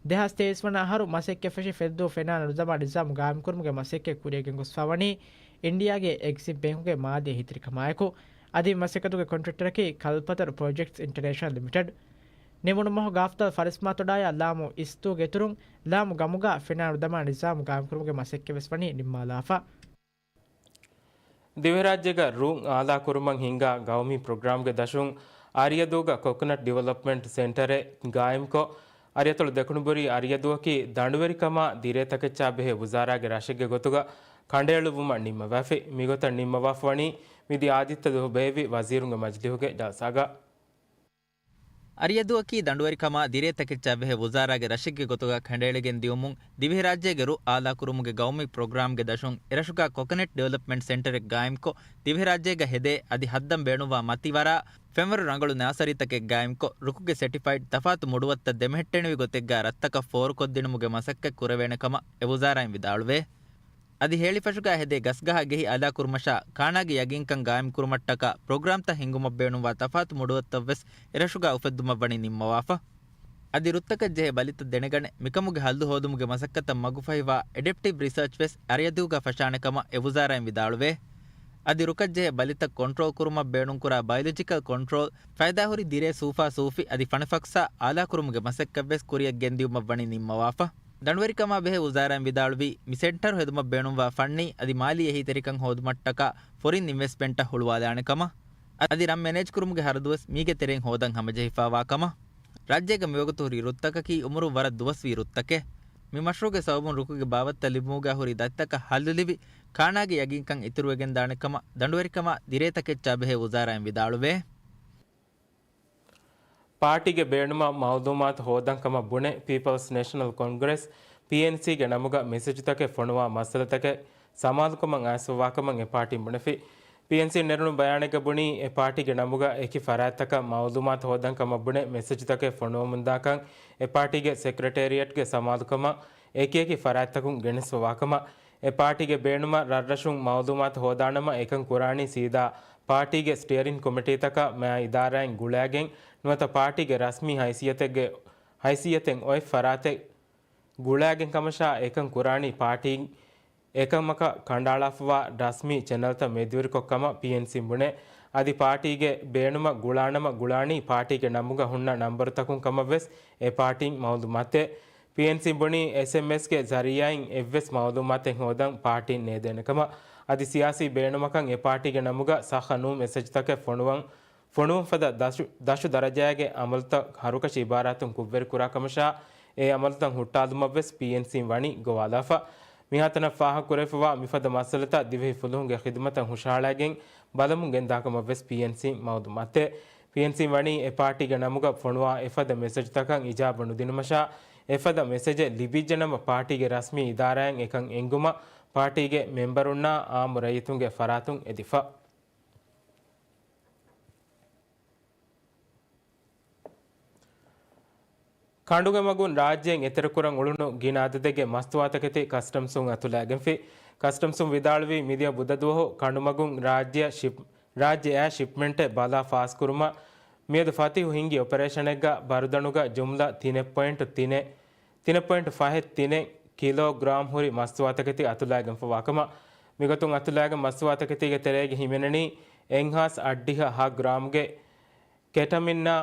ދެހާސް ތޭވީސް ވަނަ އަހަރު މަސައްކަތް ފެށި ފެލިދޫ ފެނާ ނަރުދަމާ ނިޒާމު ގާއިމްކުރުމުގެ މަސައްކަތް ކުރިޔަށް ގެންގޮސްފާވަނީ އިންޑިއާގެ އެގްޒިމް ބޭންކުގެ މާލީ އެހީތެރިކަމާއެކު. އަދި މަސައްކަތުގެ ކޮންޓްރެކްޓަރަކީ ކަލްޕަތަރު ޕްރޮޖެކްޓްސް އިންޓަރނޭޝަނަލް ލިމިޓެޑް. ނިމުނު މަހު ގާފްތަލް ފަރިސްމާތޮޑާޔާ ލާމު އިސްތޫގެ އިތުރުން ލާމު ގަމުގަ ފެނާ ނަރުދަމާ ނިޒާމު ގާއިމްކުރުމުގެ މަސައްކަތްވެސް ވަނީ ނިންމާލާފަ. ދިވެހިރާއްޖޭގަ ރުއް އާލާކުރުމަށް ހިންގާ ގައުމީ ޕްރޮގްރާމްގެ ދަށުން އާރިޔަދޫގަ ކޮކޮނަޓް ޑިވެލޮޕްމަންޓް ސެންޓަރެއް ގާއިމްކޮށް، އަރިއަތޮޅު ދެކުނުބުރީ އަރިއަދޫއަކީ ދަނޑުވެރިކަމާ ދިރޭތަކެއްޗާ ބެހޭ ވުޒާރާގެ ރަށެއްގެ ގޮތުގަ ކަނޑައެޅުއްވުމަށް ނިންމަވާފި. މިގޮތަށް ނިންމަވާފަވަނީ މިދިޔަ އާދިއްތަ ދުވަހު ބޭއްވި ވަޒީރުންގެ މަޖިލީހުގެ ޖަލްސާގަ. އަރިއަދުއަކީ ދަނޑުވެރިކަމާ ދިރޭ ތަކެއްޗާ ބެހޭ ވުޒާރާގެ ރަށެއްގެ ގޮތުގަ ކެނޑައެޅިގެން ދިޔުމުން، ދިވެހިރާއްޖޭގެ ރުއް އާލާކުރުމުގެ ގައުމީ ޕްރޮގްރާމްގެ ދަށުން އެރަށުގަ ކޮކަނެޓް ޑިވެލޮޕްމަންޓް ސެންޓަރެއް ގާއިމްކޮށް، ދިވެހިރާއްޖޭގަ ހެދޭ އަދި ހައްދަން ބޭނުންވާ މަތިވަރާ، ފެންވަރު ރަނގަޅު ނާސަރީތަކެއް ގާއިމްކޮށް، ރުކުގެ ސެޓިފައިޑް ތަފާތު މުޑުވައްތަށް ދެމެހެއްޓެނިވި ގޮތެއްގަ ރަށްތަކަށް ފޯރުކޮށްދިނުމުގެ މަސައްކަތް ކުރެވޭނެ ކަމަށް އެ ވުޒާރާއިން ވިދާޅުވޭ. އަދި ހޭޅިފަށުގަ ހެދޭ ގަސްގަހާ ގެހި އާލާކުރުމަށާ، ކާނާގެ ޔަގީންކަން ގާއިމްކުރުމަށްޓަކާ، ޕްރޮގްރާމްތައް ހިންގުމަށް ބޭނުންވާ ތަފާތު މުޑުވައްތަށްވެސް އެރަށުގަ އުފެއްދުމަށް ވަނީ ނިންމަވާފަ. އަދި ރުއްތަކަށް ޖެހޭ ބަލިތައް ދެނެގަނެ، މިކަމުގެ ހައްލު ހޯދުމުގެ މަސައްކަތަށް މަގުފަހިވާ އެޑެޕްޓިވް ރިސާޗްވެސް އަރިއަދޫގަ ފަށާނެ ކަމަށް އެ ވުޒާރާއިން ވިދާޅުވޭ. އަދި ރުކަށް ޖެހޭ ބަލިތައް ކޮންޓްރޯލް ކުރުމަށް ބޭނުންކުރާ ބަޔޮލޮޖިކަލް ކޮންޓްރޯލް، ފައިދާހުރި ދިރޭ ސޫފާ ސޫފި އަދި ފަނަފަކްސާ އާލާކުރުމުގެ މަސައްކަތްވެސް ކުރިއަށް ގެންދިއުމަށް ވަނީ ނިންމަވާފަ. ދަނޑުވެރިކަމާ ބެހޭ ވުޒާރާއިން ވިދާޅުވީ، މި ސެންޓަރު ހެދުމަށް ބޭނުންވާ ފަންނީ އަދި މާލީ އެހީތެރިކަން ހޯދުމަށްޓަކާ ފޮރިން އިންވެސްޓްމަންޓަށް ހުޅުވާލާނެ ކަމަށް، އަދި ރަށް މެނޭޖްކުރުމުގެ ހަރަދުވެސް މީގެ ތެރެއިން ހޯދަން ހަމަޖެހިފައިވާ ކަމަށް. ރާއްޖޭގަ މިވަގުތު ހުރި ރުއްތަކަކީ އުމުރުން ވަރަށް ދުވަސްވީ ރުއްތަކެއް. މި މަޝްރޫޢުގެ ސަބަބުން ރުކުގެ ބާވަތްތައް ލިބުމުގަ ހުރި ދަތިތަކަށް ހައްލުލިބި، ކާނާގެ ޔަގީންކަން އިތުރުވެގެންދާނެ ކަމަށް ދަނޑުވެރިކަމާ ދިރޭ ތަކެއްޗާ ބެހޭ ވުޒާރާއިން ވިދާޅުވޭ. ޕާޓީގެ ބޭނުމަށް މައުލޫމާތު ހޯދަން ކަމަށް ބުނެ، ޕީޕަލްސް ނޭޝަނަލް ކޮންގްރެސް، ޕީއެންސީގެ ނަމުގަ މެސެޖުތަކެއް ފޮނުވާ މައްސަލަތަކެއް ސަމާލުކަމަށް އައިސްފަވާކަމަށް އެ ޕާޓީން ބުނެފި. ޕީއެންސީން ނެރުނު ބަޔާނެއްގަ ބުނީ، އެ ޕާޓީގެ ނަމުގަ އެކި ފަރާތްތަކަށް މައުލޫމާތު ހޯދަން ކަމަށް ބުނެ މެސެޖުތަކެއް ފޮނުވަމުންދާކަން އެ ޕާޓީގެ ސެކްރެޓޭރިއެޓްގެ ސަމާލުކަމަށް އެކިއެކި ފަރާތްތަކުން ގެނެސްފަވާކަމަށް. އެ ޕާޓީގެ ބޭނުމަށް ރަށްރަށުން މައުލޫމާތު ހޯދާނަމަ އެކަން ކުރާނީ ސީދާ ޕާޓީގެ ސްޓިއަރިން ކޮމިޓީތަކާ މާ އިދާރާއިން ގުޅާގެން ނުވަތަ ޕާޓީގެ ރަސްމީ ހައިސިއްޔަތެއްގެ، ހައިސިއްޔަތެއް އޮތް ފަރާތެއް ގުޅާގެން ކަމަށާ އެކަން ކުރާނީ ޕާޓީން އެކަމަކަށް ކަނޑައަޅާފަވާ ރަސްމީ ޗެނަލްތައް މެދުވެރިކޮށް ކަމަށް ޕީއެންސީން ބުނޭ. އަދި ޕާޓީގެ ބޭނުމަށް ގުޅާނަމަ ގުޅާނީ ޕާޓީގެ ނަމުގަ ހުންނަ ނަންބަރުތަކުން ކަމަށްވެސް އެ ޕާޓީން މައުލޫމާތެއް. ޕީއެންސީން ބުނީ އެސްއެމްއެސްގެ ޒަރީއާއިން އެއްވެސް މައުލޫމާތެއް ހޯދަން ޕާޓީން ނޭދޭނެ ކަމަށް. އަދި ސިޔާސީ ބޭނުމަކަށް އެ ޕާޓީގެ ނަމުގަ ޞައްޙަ ނޫން މެސެޖުތަކެއް ފޮނުވަން ފޮނުވަން ފަދަ ދަށު، ދަށު ދަރަޖައިގެ އަމަލުތައް ހަރުކަށި އިބާރާތުން ކުށްވެރިކުރާ ކަމަށާ، އެ އަމަލުތައް ހުއްޓާލުމަށްވެސް ޕީއެންސީން ވަނީ ގޮވާލާފަ. މިހާތަނަށް ފާހަގަކުރެވިފަވާ މިފަދަ މައްސަލަތައް ދިވެހި ފުލުހުންގެ ޚިދުމަތަށް ހުށަހަޅައިގެން ބަލަމުން ގެންދާކަމަށްވެސް ޕީއެންސީން މައުލޫމާތެއް. ޕީއެންސީން ވަނީ އެ ޕާޓީގެ ނަމުގަ ފޮނުވާ އެފަދަ މެސެޖުތަކަށް އިޖާބަ ނުދިނުމަށާ، އެފަދަ މެސެޖެއް ލިބިއްޖެނަމަ ޕާޓީގެ ރަސްމީ އިދާރާއިން އެކަން އެންގުމަށް ޕާޓީގެ މެމްބަރުންނާ އާއްމު ރައްޔިތުންގެ ފަރާތުން އެދިފަ. ކަނޑުގެ މަގުން ރާއްޖޭން އެތެރެކުރަން އުޅުނު ގިނަ އަދަދެއްގެ މަސްތުވާތަކެތި ކަސްޓަމްސުން އަތުލައިގެންފި. ކަސްޓަމްސުން ވިދާޅުވީ، މިދިޔަ ބުދަ ދުވަހު ކަނޑުމަގުން ރާއްޖެއަށް ޝިޕް، ރާއްޖެއާ ޝިޕްމެންޓެއް ބަލާ ފާސްކުރުމަށް މިއަދު ފަތިހު ހިންގި އޮޕަރޭޝަނެއްގަ ބަރުދަނުގަ ޖުމްލަ ތިނެއް ޕޮއިންޓު ތިނެއް، ތިނެއް ޕޮއިންޓު ފަހެއް ތިނެއް ކިލޯގްރާމް ހުރި މަސްތުވާތަކެތި އަތުލައިގެންފަވާކަމަށް. މިގޮތުން އަތުލައިގެން މަސްތުވާތަކެތީގެ ތެރޭގަ ހިމެނެނީ އެއްހާސް އަށްޑިހަ ހަ ގްރާމްގެ ކެޓަމިންއާ،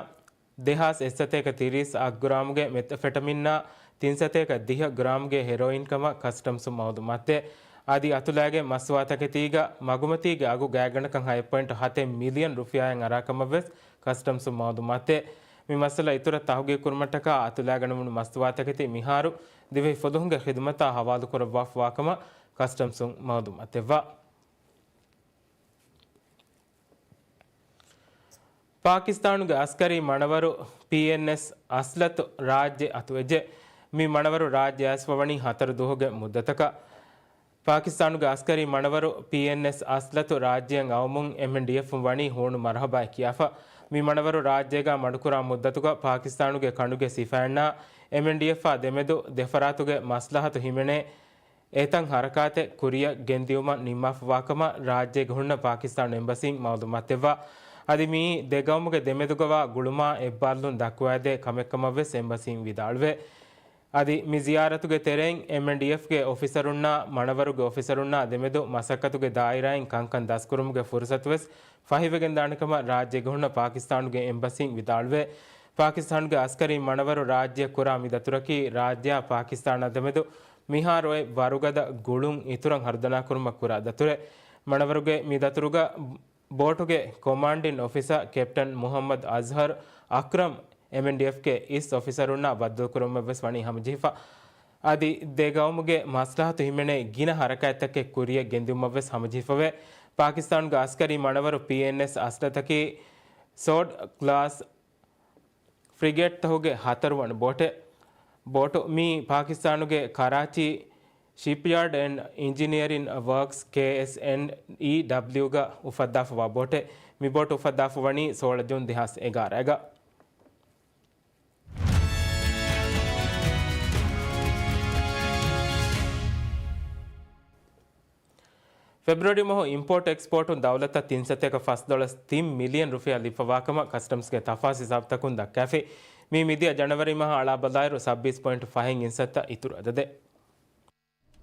ދެހާސް އެއްސަތޭކަ ތިރީސް އަށް ގްރާމްގެ މެތަފެޓަމިންއާ، ތިންސަތޭކަ ދިހަ ގްރާމްގެ ހެރޯއިން ކަމަށް ކަސްޓަމްސުން މައުލޫމާތެއް. އަދި އަތުލައިގެން މަސްތުވާތަކެތީގަ މަގުމަތީގެ އަގު ގާތްގަނޑަކަށް ހަތް ޕޮއިންޓު ހަތެއް މިލިއަން ރުފިޔާއެއް އަރާކަމަށްވެސް ކަސްޓަމްސުން މައުލޫމާތެއް. މި މައްސަލަ އިތުރަށް ތަހުގީގު ކުރުމަށްޓަކާ އަތުލައިގަނެވުނު މަސްތުވާތަކެތި މިހާރު ދިވެހި ފުލުހުންގެ ޚިދުމަތާ ހަވާލުކުރައްވާފަވާކަމަށް ކަސްޓަމްސުން މައުލޫމާތެއްވާ. ޕާކިސްތާނުގެ އަސްކަރީ މަނަވަރު ޕީއެންއެސް އަސްލަތު ރާއްޖެ އަތުވެއްޖެ. މި މަނަވަރު ރާއްޖެ އައިސްފަވަނީ ހަތަރު ދުވަހުގެ މުއްދަތަކަށް. ޕާކިސްތާނުގެ އަސްކަރީ މަނަވަރު ޕީއެންއެސް އަސްލަތު ރާއްޖެއަށް އައުމުން އެމްއެންޑީއެފުން ވަނީ ހޫނު މަރުހަބާއެއް ކިޔާފަ. މި މަނަވަރު ރާއްޖޭގަ މަޑުކުރާ މުއްދަތުގަ ޕާކިސްތާނުގެ ކަނޑުގެ ސިފައިންނާ އެމްއެންޑީއެފާ ދެމެދު ދެފަރާތުގެ މަސްލަހަތު ހިމެނޭ އެތަން ހަރަކާތެއް ކުރިއަށް ގެންދިއުމަށް ނިންމާފަވާކަމަށް ރާއްޖޭގަ ހުންނަ ޕާކިސްތާނު އެމްބަސީން މައުލޫމާތު ދެއްވާ. އަދި މިއީ ދެ ގައުމުގެ ދެމެދުގަވާ ގުޅުމާ އެއްބާރުލުން ދައްކުވައިދޭ ކަމެއްކަމަށްވެސް އެމްބަސީން ވިދާޅުވޭ. އަދި މި ޒިޔާރަތުގެ ތެރެއިން އެމްއެންޑީއެފްގެ އޮފިސަރުންނާ މަނަވަރުގެ އޮފިސަރުންނާ ދެމެދު މަސައްކަތުގެ ދާއިރާއިން ކަންކަން ދަސްކުރުމުގެ ފުރުސަތުވެސް ފަހިވެގެންދާނެކަމަށް ރާއްޖޭގަ ހުންނަ ޕާކިސްތާނުގެ އެމްބަސީން ވިދާޅުވޭ. ޕާކިސްތާނުގެ އަސްކަރީ މަނަވަރު ރާއްޖެއަށް ކުރާ މި ދަތުރަކީ ރާއްޖެއާ ޕާކިސްތާނާ ދެމެދު މިހާރު އޮތް ވަރުގަދަ ގުޅުން އިތުރަށް ހަރުދަނާކުރުމަށް ކުރާ ދަތުރެއް. މަނަވަރުގެ މި ދަތުރުގަ ބޯޓުގެ ކޮމާންޑިން އޮފިސަރ ކެޕްޓަން މުހައްމަދު އަޒްހަރު އަކްރަމް އެމްއެންޑީއެފްގެ އިސް އޮފިސަރުންނާ ބައްދަލުކުރުމަށްވެސް ވަނީ ހަމަޖެހިފަ. އަދި ދެ ގައުމުގެ މަސްލަހަތު ހިމެނޭ ގިނަ ހަރަކާތްތަކެއް ކުރިއަށް ގެންދިއުމަށްވެސް ހަމަޖެހިފަވޭ. ޕާކިސްތާނުގެ އަސްކަރީ މަނަވަރު ޕީއެންއެސް އަސްލަތަކީ ސޯޑް ކްލާސް ފްރިގެޓްތަކުގެ ހަތަރުވަނަ ބޯޓެއް. ބޯޓު މީ ޕާކިސްތާނުގެ ކަރާޗީ ޝިޕްޔާޑް އެންޑް އިންޖިނިއަރިން ވަރކްސް، ކޭއެސްއެންއީޑަބްލިއު، ގަ އުފައްދާފަވާ ބޯޓެއް. މި ބޯޓު އުފައްދާފަ ވަނީ ސޯޅަ ޖޫން ދެހާސް އެގާރަ ގަ. ފެބްރުއަރީ މަހު އިމްޕޯޓް އެކްސްޕޯޓުން ދައުލަތަށް ތިން ސަތޭކަ ފަސް ދޮޅަސް ތިން މިލިއަން ރުފިޔާ ލިބިފަވާކަމަށް ކަސްޓަމްސްގެ ތަފާސް ހިސާބުތަކުން ދައްކާފި. މީ މިދިޔަ ޖަނަވަރީ މަހަށް އަޅާބަލާއިރު ސައްބީސް ޕޮއިންޓް ފަހެއް އިންސައްތަ އިތުރު އަދަދެއް.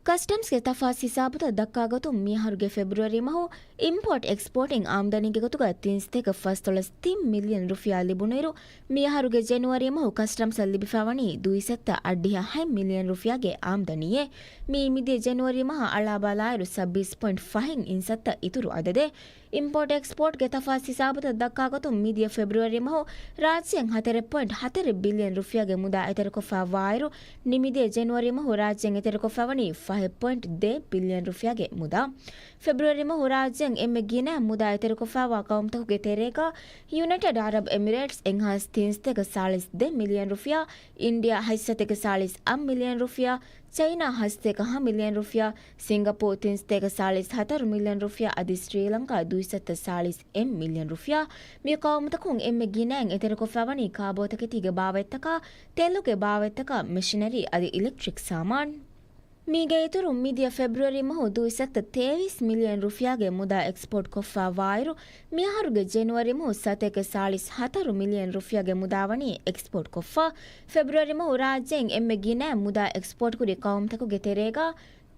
ކަސްޓަމްސްގެ ތަފާސް ހިސާބުތައް ދައްކާގޮތުން މިއަހަރުގެ ފެބްރުއަރީ މަހު އިމްޕޯޓް އެކްސްޕޯޓިން އާމްދަނީގެ ގޮތުގަ ތިން ސަތޭކަ ފަސް ދޮޅަސް ތިން މިލިއަން ރުފިޔާ ލިބުނުއިރު، މިއަހަރުގެ ޖެނުއަރީ މަހު ކަސްޓަމްސްއަށް ލިބިފައިވަނީ ދުއިސައްތަ އަށްޑިހަ ހަތް މިލިއަން ރުފިޔާގެ އާމްދަނީއެއް. މީ މިދިޔަ ޖެނުއަރީ މަހަށް އަޅާބަލާއިރު ސައްބީސް ޕޮއިންޓް ފަހެއް އިންސައްތަ އިތުރު އަދަދެއް. އިމްޕޯޓް އެކްސްޕޯޓްގެ ތަފާސް ހިސާބުތައް ދައްކާގޮތުން މިދިޔަ ފެބްރުއަރީ މަހު ރާއްޖެއިން ހަތަރެއް ޕޮއިންޓް ހަތަރެއް ބިލިއަން ރުފިޔާގެ މުދާ އެތެރެކޮށްފައިވާއިރު، މިދިޔަ ޖެނުއަރީ މަހު ރާއްޖެއިން އެތެރެކޮށްފައިވަނީ ފަހެއް ޕޮއިންޓް ދެ ބިލިއަން ރުފިޔާގެ މުދާ. ފެބްރުއަރީ މަހު ރާއްޖެއިން އެންމެ ގިނަ މުދާ އެތެރެކޮށްފައިވާ ޤައުމުތަކުގެ ތެރޭގަ ޔުނައިޓެޑް އަރަބް އެމިރޭޓްސް އެއްހާސް ތިންސަތޭކަ ސާޅީސް ދެ މިލިއަން ރުފިޔާ، އިންޑިއާ ހަތްސަތޭކަ ސާޅީސް އަށް މިލިއަން ރުފިޔާ، ޗައިނާ ހަތްސަތޭކަ ހަ މިލިއަން ރުފިޔާ، ސިންގަޕޫ ތިންސަތޭކަ ސާޅީސް ހަތަރު މިލިއަން ރުފިޔާ އަދި ސްރީލަންކާ ދުއިސައްތަ ސާޅީސް އެއް މިލިއަން ރުފިޔާ. މި ޤައުމުތަކުން އެންމެ ގިނައިން އެތެރެކޮށްފައިވަނީ ކާބޯތަކެތީގެ ބާވަތްތަކާ، ތެލުގެ ބާވަތްތަކާ، މެޝިނަރީ އަދި އިލެކްޓްރިކް ސާމާނު. މީގެ އިތުރުން މިދިޔަ ފެބްރުއަރީ މަހު ދުއިސައްތަ ތޭވީސް މިލިއަން ރުފިޔާގެ މުދާ އެކްސްޕޯޓް ކޮށްފައިވާއިރު، މިއަހަރުގެ ޖެނުއަރީ މަހު ސަތޭކަ ސާޅީސް ހަތަރު މިލިއަން ރުފިޔާގެ މުދާ ވަނީ އެކްސްޕޯޓް ކޮށްފަ. ފެބްރުއަރީ މަހު ރާއްޖެއިން އެންމެ ގިނަ މުދާ އެކްސްޕޯޓް ކުރި ޤައުމުތަކުގެ ތެރޭގަ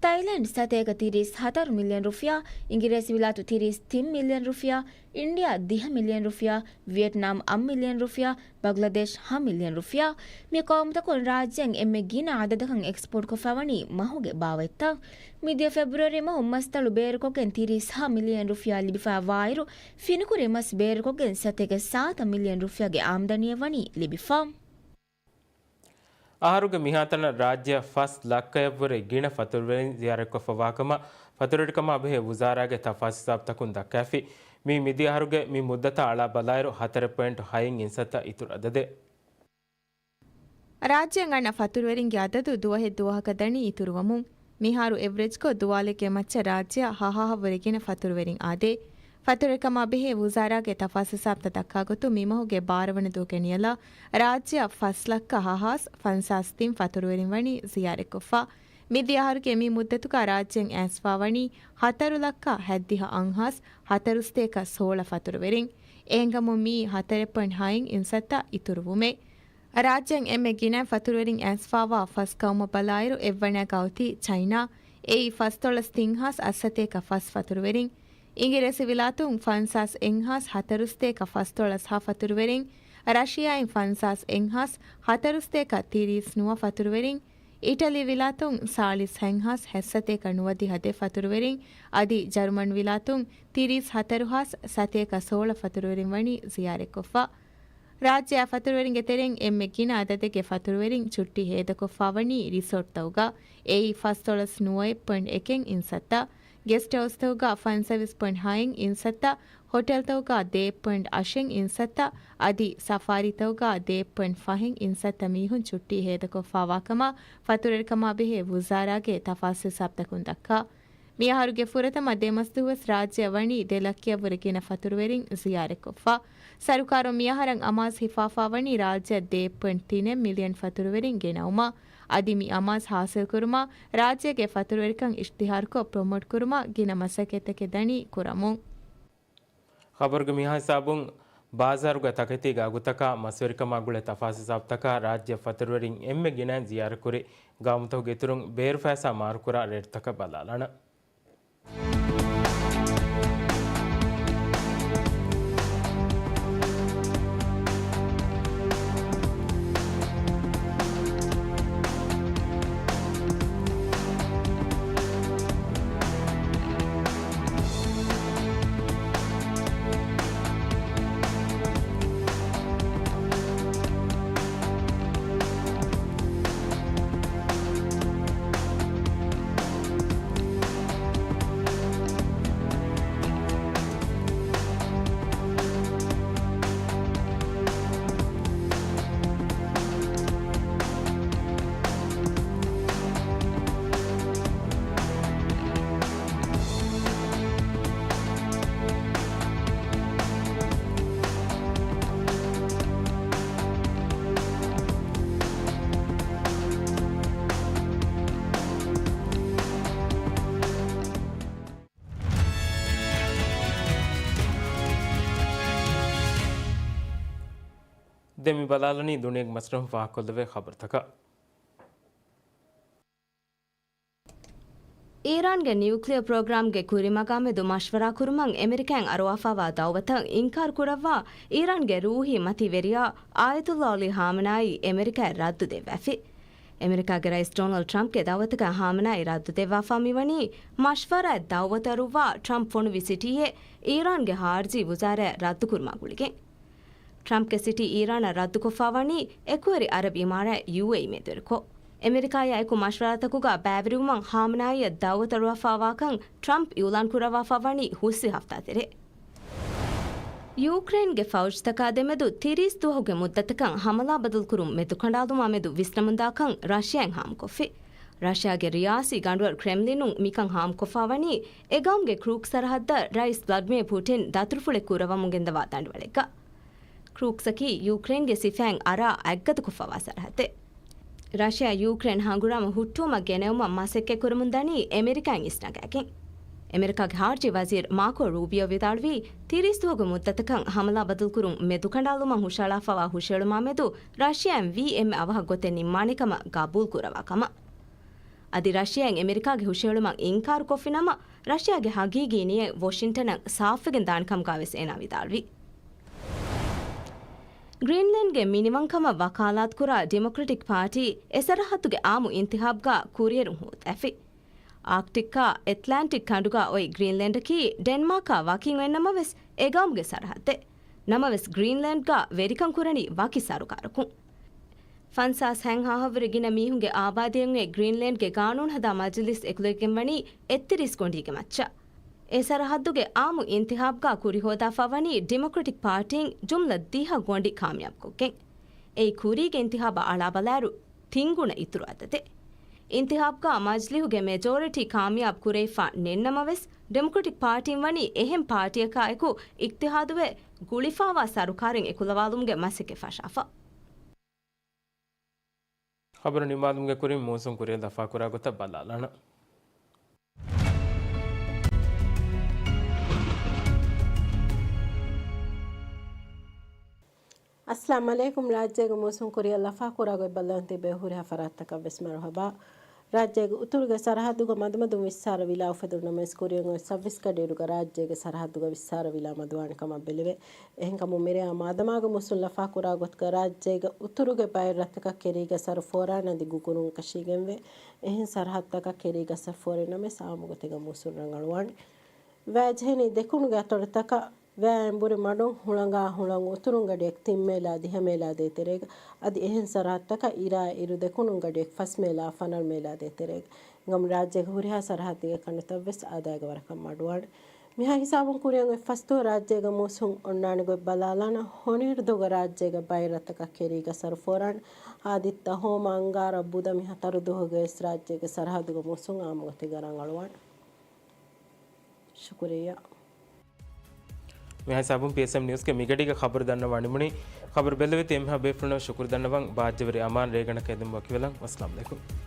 ތައިލެންޑް ސަތޭކަ ތިރީސް ހަތަރު މިލިއަން ރުފިޔާ، އިނގިރޭސިވިލާތު ތިރީސް ތިން މިލިއަން ރުފިޔާ، އިންޑިއާ ދިހަ މިލިއަން ރުފިޔާ، ވިއެޓްނާމް އަށް މިލިއަން ރުފިޔާ، ބަނގްލަދޭޝް ހަ މިލިއަން ރުފިޔާ. މި ޤައުމުތަކުން ރާއްޖެއިން އެންމެ ގިނަ އަދަދަކަށް އެކްސްޕޯޓް ކޮށްފައިވަނީ މަހުގެ ބާވަތްތައް. މިދިޔަ ފެބްރުއަރީ މަހު މަސްތަޅު ބޭރުކޮށްގެން ތިރީސް ހަ މިލިއަން ރުފިޔާ ލިބިފައިވާއިރު، ފިނިކުރި މަސް ބޭރުކޮށްގެން ސަތޭކަ ސާތަ މިލިއަން ރުފިޔާގެ އާމްދަނީއެއް ވަނީ ލިބިފަ. އަހަރުގެ މިހާތަނަށް ރާއްޖެއަށް ފަސް ލައްކަޔަށްވުރެ ގިނަ ފަތުރުވެރިން ޒިޔާރަތްކޮށްފަވާކަމަށް ފަތުރުވެރިކަމާ ބެހޭ ވުޒާރާގެ ތަފާސް ހިސާބުތަކުން ދައްކާފި. މީ މިދިޔަ އަހަރުގެ މި މުއްދަތަށް އަޅާ ބަލާއިރު ހަތަރެއް ޕޮއިންޓް ހައެއް އިންސައްތަ އިތުރު އަދަދެއް. ރާއްޖޭން އަންނަ ފަތުރުވެރިންގެ އަދަދު ދުވަހެއް ދުވަހަކަށް ދަނީ އިތުރުވަމުން. މިހާރު އެވްރެޖްކޮށް ދުވާލެއްގެ މައްޗަށް ރާއްޖެއަށް ހަ ހަ ހަ ވުރެ ގިނަ ފަތުރުވެރިން އާދޭ. ފަތުރުވެރިކަމާ ބެހޭ ވުޒާރާގެ ތަފާސް ހިސާބުތައް ދައްކާގޮތުން މި މަހުގެ ބާރަ ވަނަ ދުވަހުގެ ނިޔަލަށް ރާއްޖެއަށް ފަސް ލައްކަ ހަ ހާސް ފަންސާސް ތިން ފަތުރުވެރިން ވަނީ ޒިޔާރަތްކޮށްފަ. މިދިޔަ އަހަރުގެ މި މުއްދަތުގަ ރާއްޖޭން އައިސްފައިވަނީ ހަތަރު ލައްކަ ހަތްދިހަ އަށްހާސް ހަތަރުސަތޭކަ ސޯޅަ ފަތުރުވެރިން. އެހެންކަމުން މިއީ ހަތަރެއް ޕޮއިންޓް ހައެއް އިންސައްތަ އިތުރުވުމެއް. ރާއްޖޭން އެންމެ ގިނަ ފަތުރުވެރިން އައިސްފައިވާ ފަސް ޤައުމަށް ބަލާއިރު، އެއްވަނައަކާ އޮތީ ޗައިނާ. އެއީ ފަސްދޮޅަސް ތިންހާސް އަށްސަތޭކަ ފަސް ފަތުރުވެރިން. އިނގިރޭސިވިލާތުން ފަންސާސް އެއްހާސް ހަތަރުސަތޭކަ ފަސްދޮޅަސް ހަ ފަތުރުވެރިން، ރަޝިޔާއިން ފަންސާސް އެއްހާސް ހަތަރުސަތޭކަ ތިރީސް ނުވަ ފަތުރުވެރިން، އިޓަލީ ވިލާތުން ސާޅީސް ހަތްހާސް ހަތްސަތޭކަ ނުވަދިހަ ދެ ފަތުރުވެރިން، އަދި ޖަރުމަން ވިލާތުން ތިރީސް ހަތަރުހާސް ސަތޭކަ ސޯޅަ ފަތުރުވެރިން ވަނީ ޒިޔާރަތްކޮށްފަ. ރާއްޖެއާ ފަތުރުވެރިންގެ ތެރެއިން އެންމެ ގިނަ އަދަދެއްގެ ފަތުރުވެރިން ޗުއްޓީ ހޭދަކޮށްފައިވަނީ ރިސޯޓްތަކުގަ. އެއީ ފަސްދޮޅަސް ނުވައެއް ޕޮއިންޓް އެކެއް އިންސައްތަ. ގެސްޓް ހައުސްތަކުގަ ފަންސަވީސް ޕޮއިންޓް ހައެއް އިންސައްތަ، ހޮޓެލްތަކުގަ ދޭއް ޕޮއިންޓް އަށެއް އިންސައްތަ، އަދި ސަފާރީތަކުގަ ދޭއް ޕޮއިންޓް ފަހެއް އިންސައްތަ މީހުން ޗުއްޓީ ހޭދަކޮށްފައިވާކަމަށް ފަތުރުވެރިކަމާ ބެހޭ ވުޒާރާގެ ތަފާސް ހިސާބުތަކުން ދައްކާ. މިއަހަރުގެ ފުރަތަމަ ދެ މަސް ދުވަސް ރާއްޖެއަށް ވަނީ ދެ ލައްކަޔަށްވުރެ ގިނަ ފަތުރުވެރިން ޒިޔާރަތްކޮށްފަ. ސަރުކާރުން މިއަހަރަށް އަމާޒު ހިފާފައިވަނީ ރާއްޖެއަށް ދޭއް ޕޮއިންޓް ތިނެއް މިލިއަން ފަތުރުވެރިން ގެނައުމަށް. އަދި މި އަމާޒު ހާސިލްކުރުމަށް ރާއްޖޭގެ ފަތުރުވެރިކަން އިޝްތިހާރުކޮށް ޕްރޮމޯޓްކުރުމަށް ގިނަ މަސައްކަތްތަކެއް ދަނީ ކުރަމުން. ޚަބަރުގެ މިހާ ހިސާބުން، ބާޒާރުގެ ތަކެތީގެ އަގުތަކާ މަސްވެރިކަމާ ގުޅޭ ތަފާސް ހިސާބުތަކާ ރާއްޖެ ފަތުރުވެރިން އެންމެ ގިނައިން ޒިޔާރަތްކުރި ގައުމުތަކުގެ އިތުރުން ބޭރު ފައިސާ މާރުކުރާ ރޭޓުތަކަށް ބަލާލާނަން. ދެން މި ބަލާލަނީ ދުނިޔޭގެ މަސްރަހުން ފާހަގަކޮށްލެވޭ ޚަބަރުތަކަށް. އީރާންގެ ނިއުކްލިއަރ ޕްރޮގްރާމްގެ ކުރިމަގާމެދު މަޝްވަރާ ކުރުމަށް އެމެރިކާއިން އަރުވާފާވާ ދައުވަތަށް އިންކާރު ކުރައްވާ އީރާންގެ ރޫހީ މަތިވެރިޔާ އާޔަތުﷲ ޢަލީ ޚާމަނާއީ އެމެރިކާއަށް ރައްދު ދެއްވައިފި. އެމެރިކާގެ ރައީސް ޑޮނަލްޑް ޓްރަމްޕްގެ ދައުވަތަކަށް ޚާމަނާއީ ރައްދު ދެއްވާފާ މިވަނީ މަޝްވަރާއަށް ދައުވަތު އަރުއްވާ ޓްރަމްޕް ފޮނުވި ސިޓީއެއް އީރާންގެ ޚާރިޖީ ވުޒާރާއަށް ރައްދުކުރުމާ ގުޅިގެން. ޓްރަމްޕްގެ ސިޓީ އީރާނަށް ރައްދުކޮށްފާ ވަނީ އެކުވެރި ޢަރަބް އިމާރާތް، ޔޫއޭއީ، މެދުވެރިކޮށް. އެމެރިކާއާ އެކު މަޝްވަރާތަކުގަ ބައިވެރިވުމަށް ޚާމަނާއީއަށް ދައުވަތު އަރުވާފާވާކަން ޓްރަމްޕް އިއުލާން ކުރައްވާފާ ވަނީ ހުސްވި ހަފްތާ ތެރޭ. ޔޫކްރެއިންގެ ފައުޖުތަކާ ދެމެދު ތިރީސް ދުވަހުގެ މުއްދަތަކަށް ޙަމަލާ ބަދަލުކުރުން މެދުކަނޑާލުމާ މެދު ވިސްނަމުންދާކަން ރަޝިޔާއިން ހާމަކޮށްފި. ރަޝިޔާގެ ރިޔާސީ ގަނޑުވަރު ކްރެމްލިނުން މިކަން ހާމަކޮށްފާ ވަނީ އެ ގައުމުގެ ކްރޫކް ސަރަހައްދަށް ރައީސް ވްލަދިމީރް ޕޫޓިން ދަތުރުފުޅެއް ކުރައްވަމުން ގެންދަވާ ދަނޑިވަޅެއްގަ. ކްރޫކްސްއަކީ ޔޫކްރެއިންގެ ސިފައިން އަރާ އަތްގަދަކޮށްފައިވާ ސަރަހައްދެއް. ރަޝިޔާ ޔޫކްރެއިން ހަނގުރާމަ ހުއްޓުވުމަށް ގެނައުމަށް މަސައްކަތްކުރަމުންދަނީ އެމެރިކާއިން އިސްނަގާގެން. އެމެރިކާގެ ޚާރިޖީ ވަޒީރު މާކޯ ރޫބިއޯ ވިދާޅުވީ، ތިރީސް ދުވަހުގެ މުއްދަތަކަށް ޙަމަލާ ބަދަލުކުރުން މެދުކަނޑާލުމަށް ހުށަހަޅާފައިވާ ހުށަހެޅުމާ މެދު ރަޝިޔާއިން ވީ އެންމެ އަވަހަށް ގޮތެއް ނިންމާނެ ކަމަށް ގަބޫލު ކުރައްވާ ކަމަށް. އަދި ރަޝިޔާއިން އެމެރިކާގެ ހުށަހެޅުމަށް އިންކާރު ކޮށްފި ނަމަ، ރަޝިޔާގެ ހަގީގީ ނިޔަތް ވޮޝިންޓަނަށް ސާފުވެގެން ދާނެ ކަމުގަ ވެސް އޭނާ ވިދާޅުވި. ގްރީންލޭންޑްގެ މިނިވަންކަމަށް ވަކާލާތުކުރާ ޑިމޮކްރެޓިކް ޕާޓީ އެ ސަރަހައްދުގެ އާއްމު އިންތިޚާބްގަ ކުރިއެރުން ހޯދައިފި. އާކްޓިކްއާ އެޓްލާންޓިކް ކަނޑުގަ އޮތް ގްރީންލޭންޑަކީ ޑެންމާކާ ވަކިން އޮތްނަމަވެސް، އެ ގައުމުގެ ސަރަހައްދެއް. ނަމަވެސް، ގްރީންލޭންޑްގަ ވެރިކަން ކުރަނީ ވަކި ސަރުކާރަކުން. ފަންސާސް ހަތް ހާހަށްވުރެ ގިނަ މީހުންގެ އާބާދީއެއް އޮތް ގްރީންލޭންޑްގެ ގާނޫނު ހަދާ މަޖިލިސް އެކުލެވިގެން ވަނީ އެއްތިރީސް ގޮނޑީގެ މައްޗަށް. އެ ސަރަހައްދުގެ އާއްމު އިންތިޚާބްގަ ކުރިހޯދާފަ ވަނީ ޑިމޮކްރެޓިކް ޕާޓީން ޖުމްލަ ދިހަ ގޮނޑި ކާމިޔާބުކޮށްގެން. އެއީ ކުރީގެ އިންތިޚާބަށް އަޅާބަލާއިރު ތިންގުނަ އިތުރު އަދަދެއް. އިންތިޚާބްގަ މަޖިލިހުގެ މެޖޯރިޓީ ކާމިޔާބު ކުރެވިފަ ނެތްނަމަވެސް، ޑިމޮކްރެޓިކް ޕާޓީން ވަނީ އެހެން ޕާޓީއަކާ އެކު އިއްތިޙާދުވެ، ގުޅިފައިވާ ސަރުކާރެއް އެކުލަވާލުމުގެ މަސައްކަތް ފަށާފަ. ޚަބަރު ނިންމާލުމުގެ ކުރިން މޫސުން ކުރިއަށް ލަފާކުރާ ގޮތަށް ބަލާލާނަން. އައްސަލާމް ޢަލައިކުމް. ރާއްޖޭގެ މޫސުން ކުރިއަށް ލަފާކުރާ ގޮތް ބަލަން ތިބޭ ހުރިހާ ފަރާތްތަކަށް ވެސް މަރުޙަބާ. ރާއްޖޭގެ އުތުރުގެ ސަރަހައްދުގަ މަދުމަދުން ވިއްސާރަ ވިލާ އުފެދުނު ނަމަވެސް، ކުރިއަށް އޮތް ސައްބީސް ގަޑިއިރުގަ ރާއްޖޭގެ ސަރަހައްދުގަ ވިއްސާރަ ވިލާ މަދުވާނެ ކަމަށް ބެލެވޭ. އެހެންކަމުން މިރެއާ މާދަމާގެ މޫސުން ލަފާކުރާ ގޮތުގަ ރާއްޖޭގެ އުތުރުގެ ބައެއް ރަށްތަކަށް ކެރީގަ ސަރު ފޯރާން އަދި ގުގުރުން ކަށީގެންވެ، އެހެން ސަރަހައްދުތަކަށް ކެރީގަ ސަރު ފޯރި ނަމަވެސް އާއްމު ގޮތެއްގަ މޫސުން ރަނގަޅުވާނެ. ވައިޖެހެނީ ދެކުނުގެ އަތޮޅުތަކަށް ވައި އެނބުރި މަޑުން ހުޅަނގާ ހުޅަނގު އުތުރުން ގަޑިއަކު ތިން މޭލާ ދިހަ މޭލާ ދޭތެރޭގަ، އަދި އެހެން ސަރަހައްދުތަކަށް އިރާއިރު ދެކުނުން ގަޑިއަކު ފަސް މޭލާ ފަނަރަ މޭލާ ދޭތެރޭގަ. އެހެން ރާއްޖޭގެ ހުރިހާ ސަރަހައްދެއްގެ ކަނޑުތައް ވެސް އާދައިގެ ވަރަކަށް މަޑުވާނެ. މިހާ ހިސާބުން ކުރިއަށް އޮތް ފަސް ދުވަހު ރާއްޖޭގެ މޫސުން އޮންނާނެ ގޮތް ބަލާލާނަން. ހޮނިއްރު ދުވަހުގަ ރާއްޖޭގެ ބައެއް ރަށްތަކަށް ކެރީގަ ސަރު ފޯރާން. އާދިއްތަ، ހޯމަ، އަންގާރަ، ބުދަ މި ހަތަރު ދުވަހުގައި ވެސް ރާއްޖޭގެ ސަރަހައްދުގެ މޫސުން އާއްމު ގޮތެއްގަ ރަނގަޅުވާނެ. ޝުކުރިއްޔާ. މިހާ ހިސާބުން ޕީއެސްއެމް ނިއުސްގެ މިގަޑީގެ ޚަބަރު ދަންނަވާ ނިމުނީ. ޚަބަރު ބެއްލެވިތީ އެންމެހާ ބޭފުޅުންނަށް ޝުކުރު ދަންނަވަން. ބާއްޖަވެރި އަމާން ރޭގަނޑަކަށް އެދެމުން ވަކިވެލަން. ވައްސަލާމް ޢަލައިކުމް.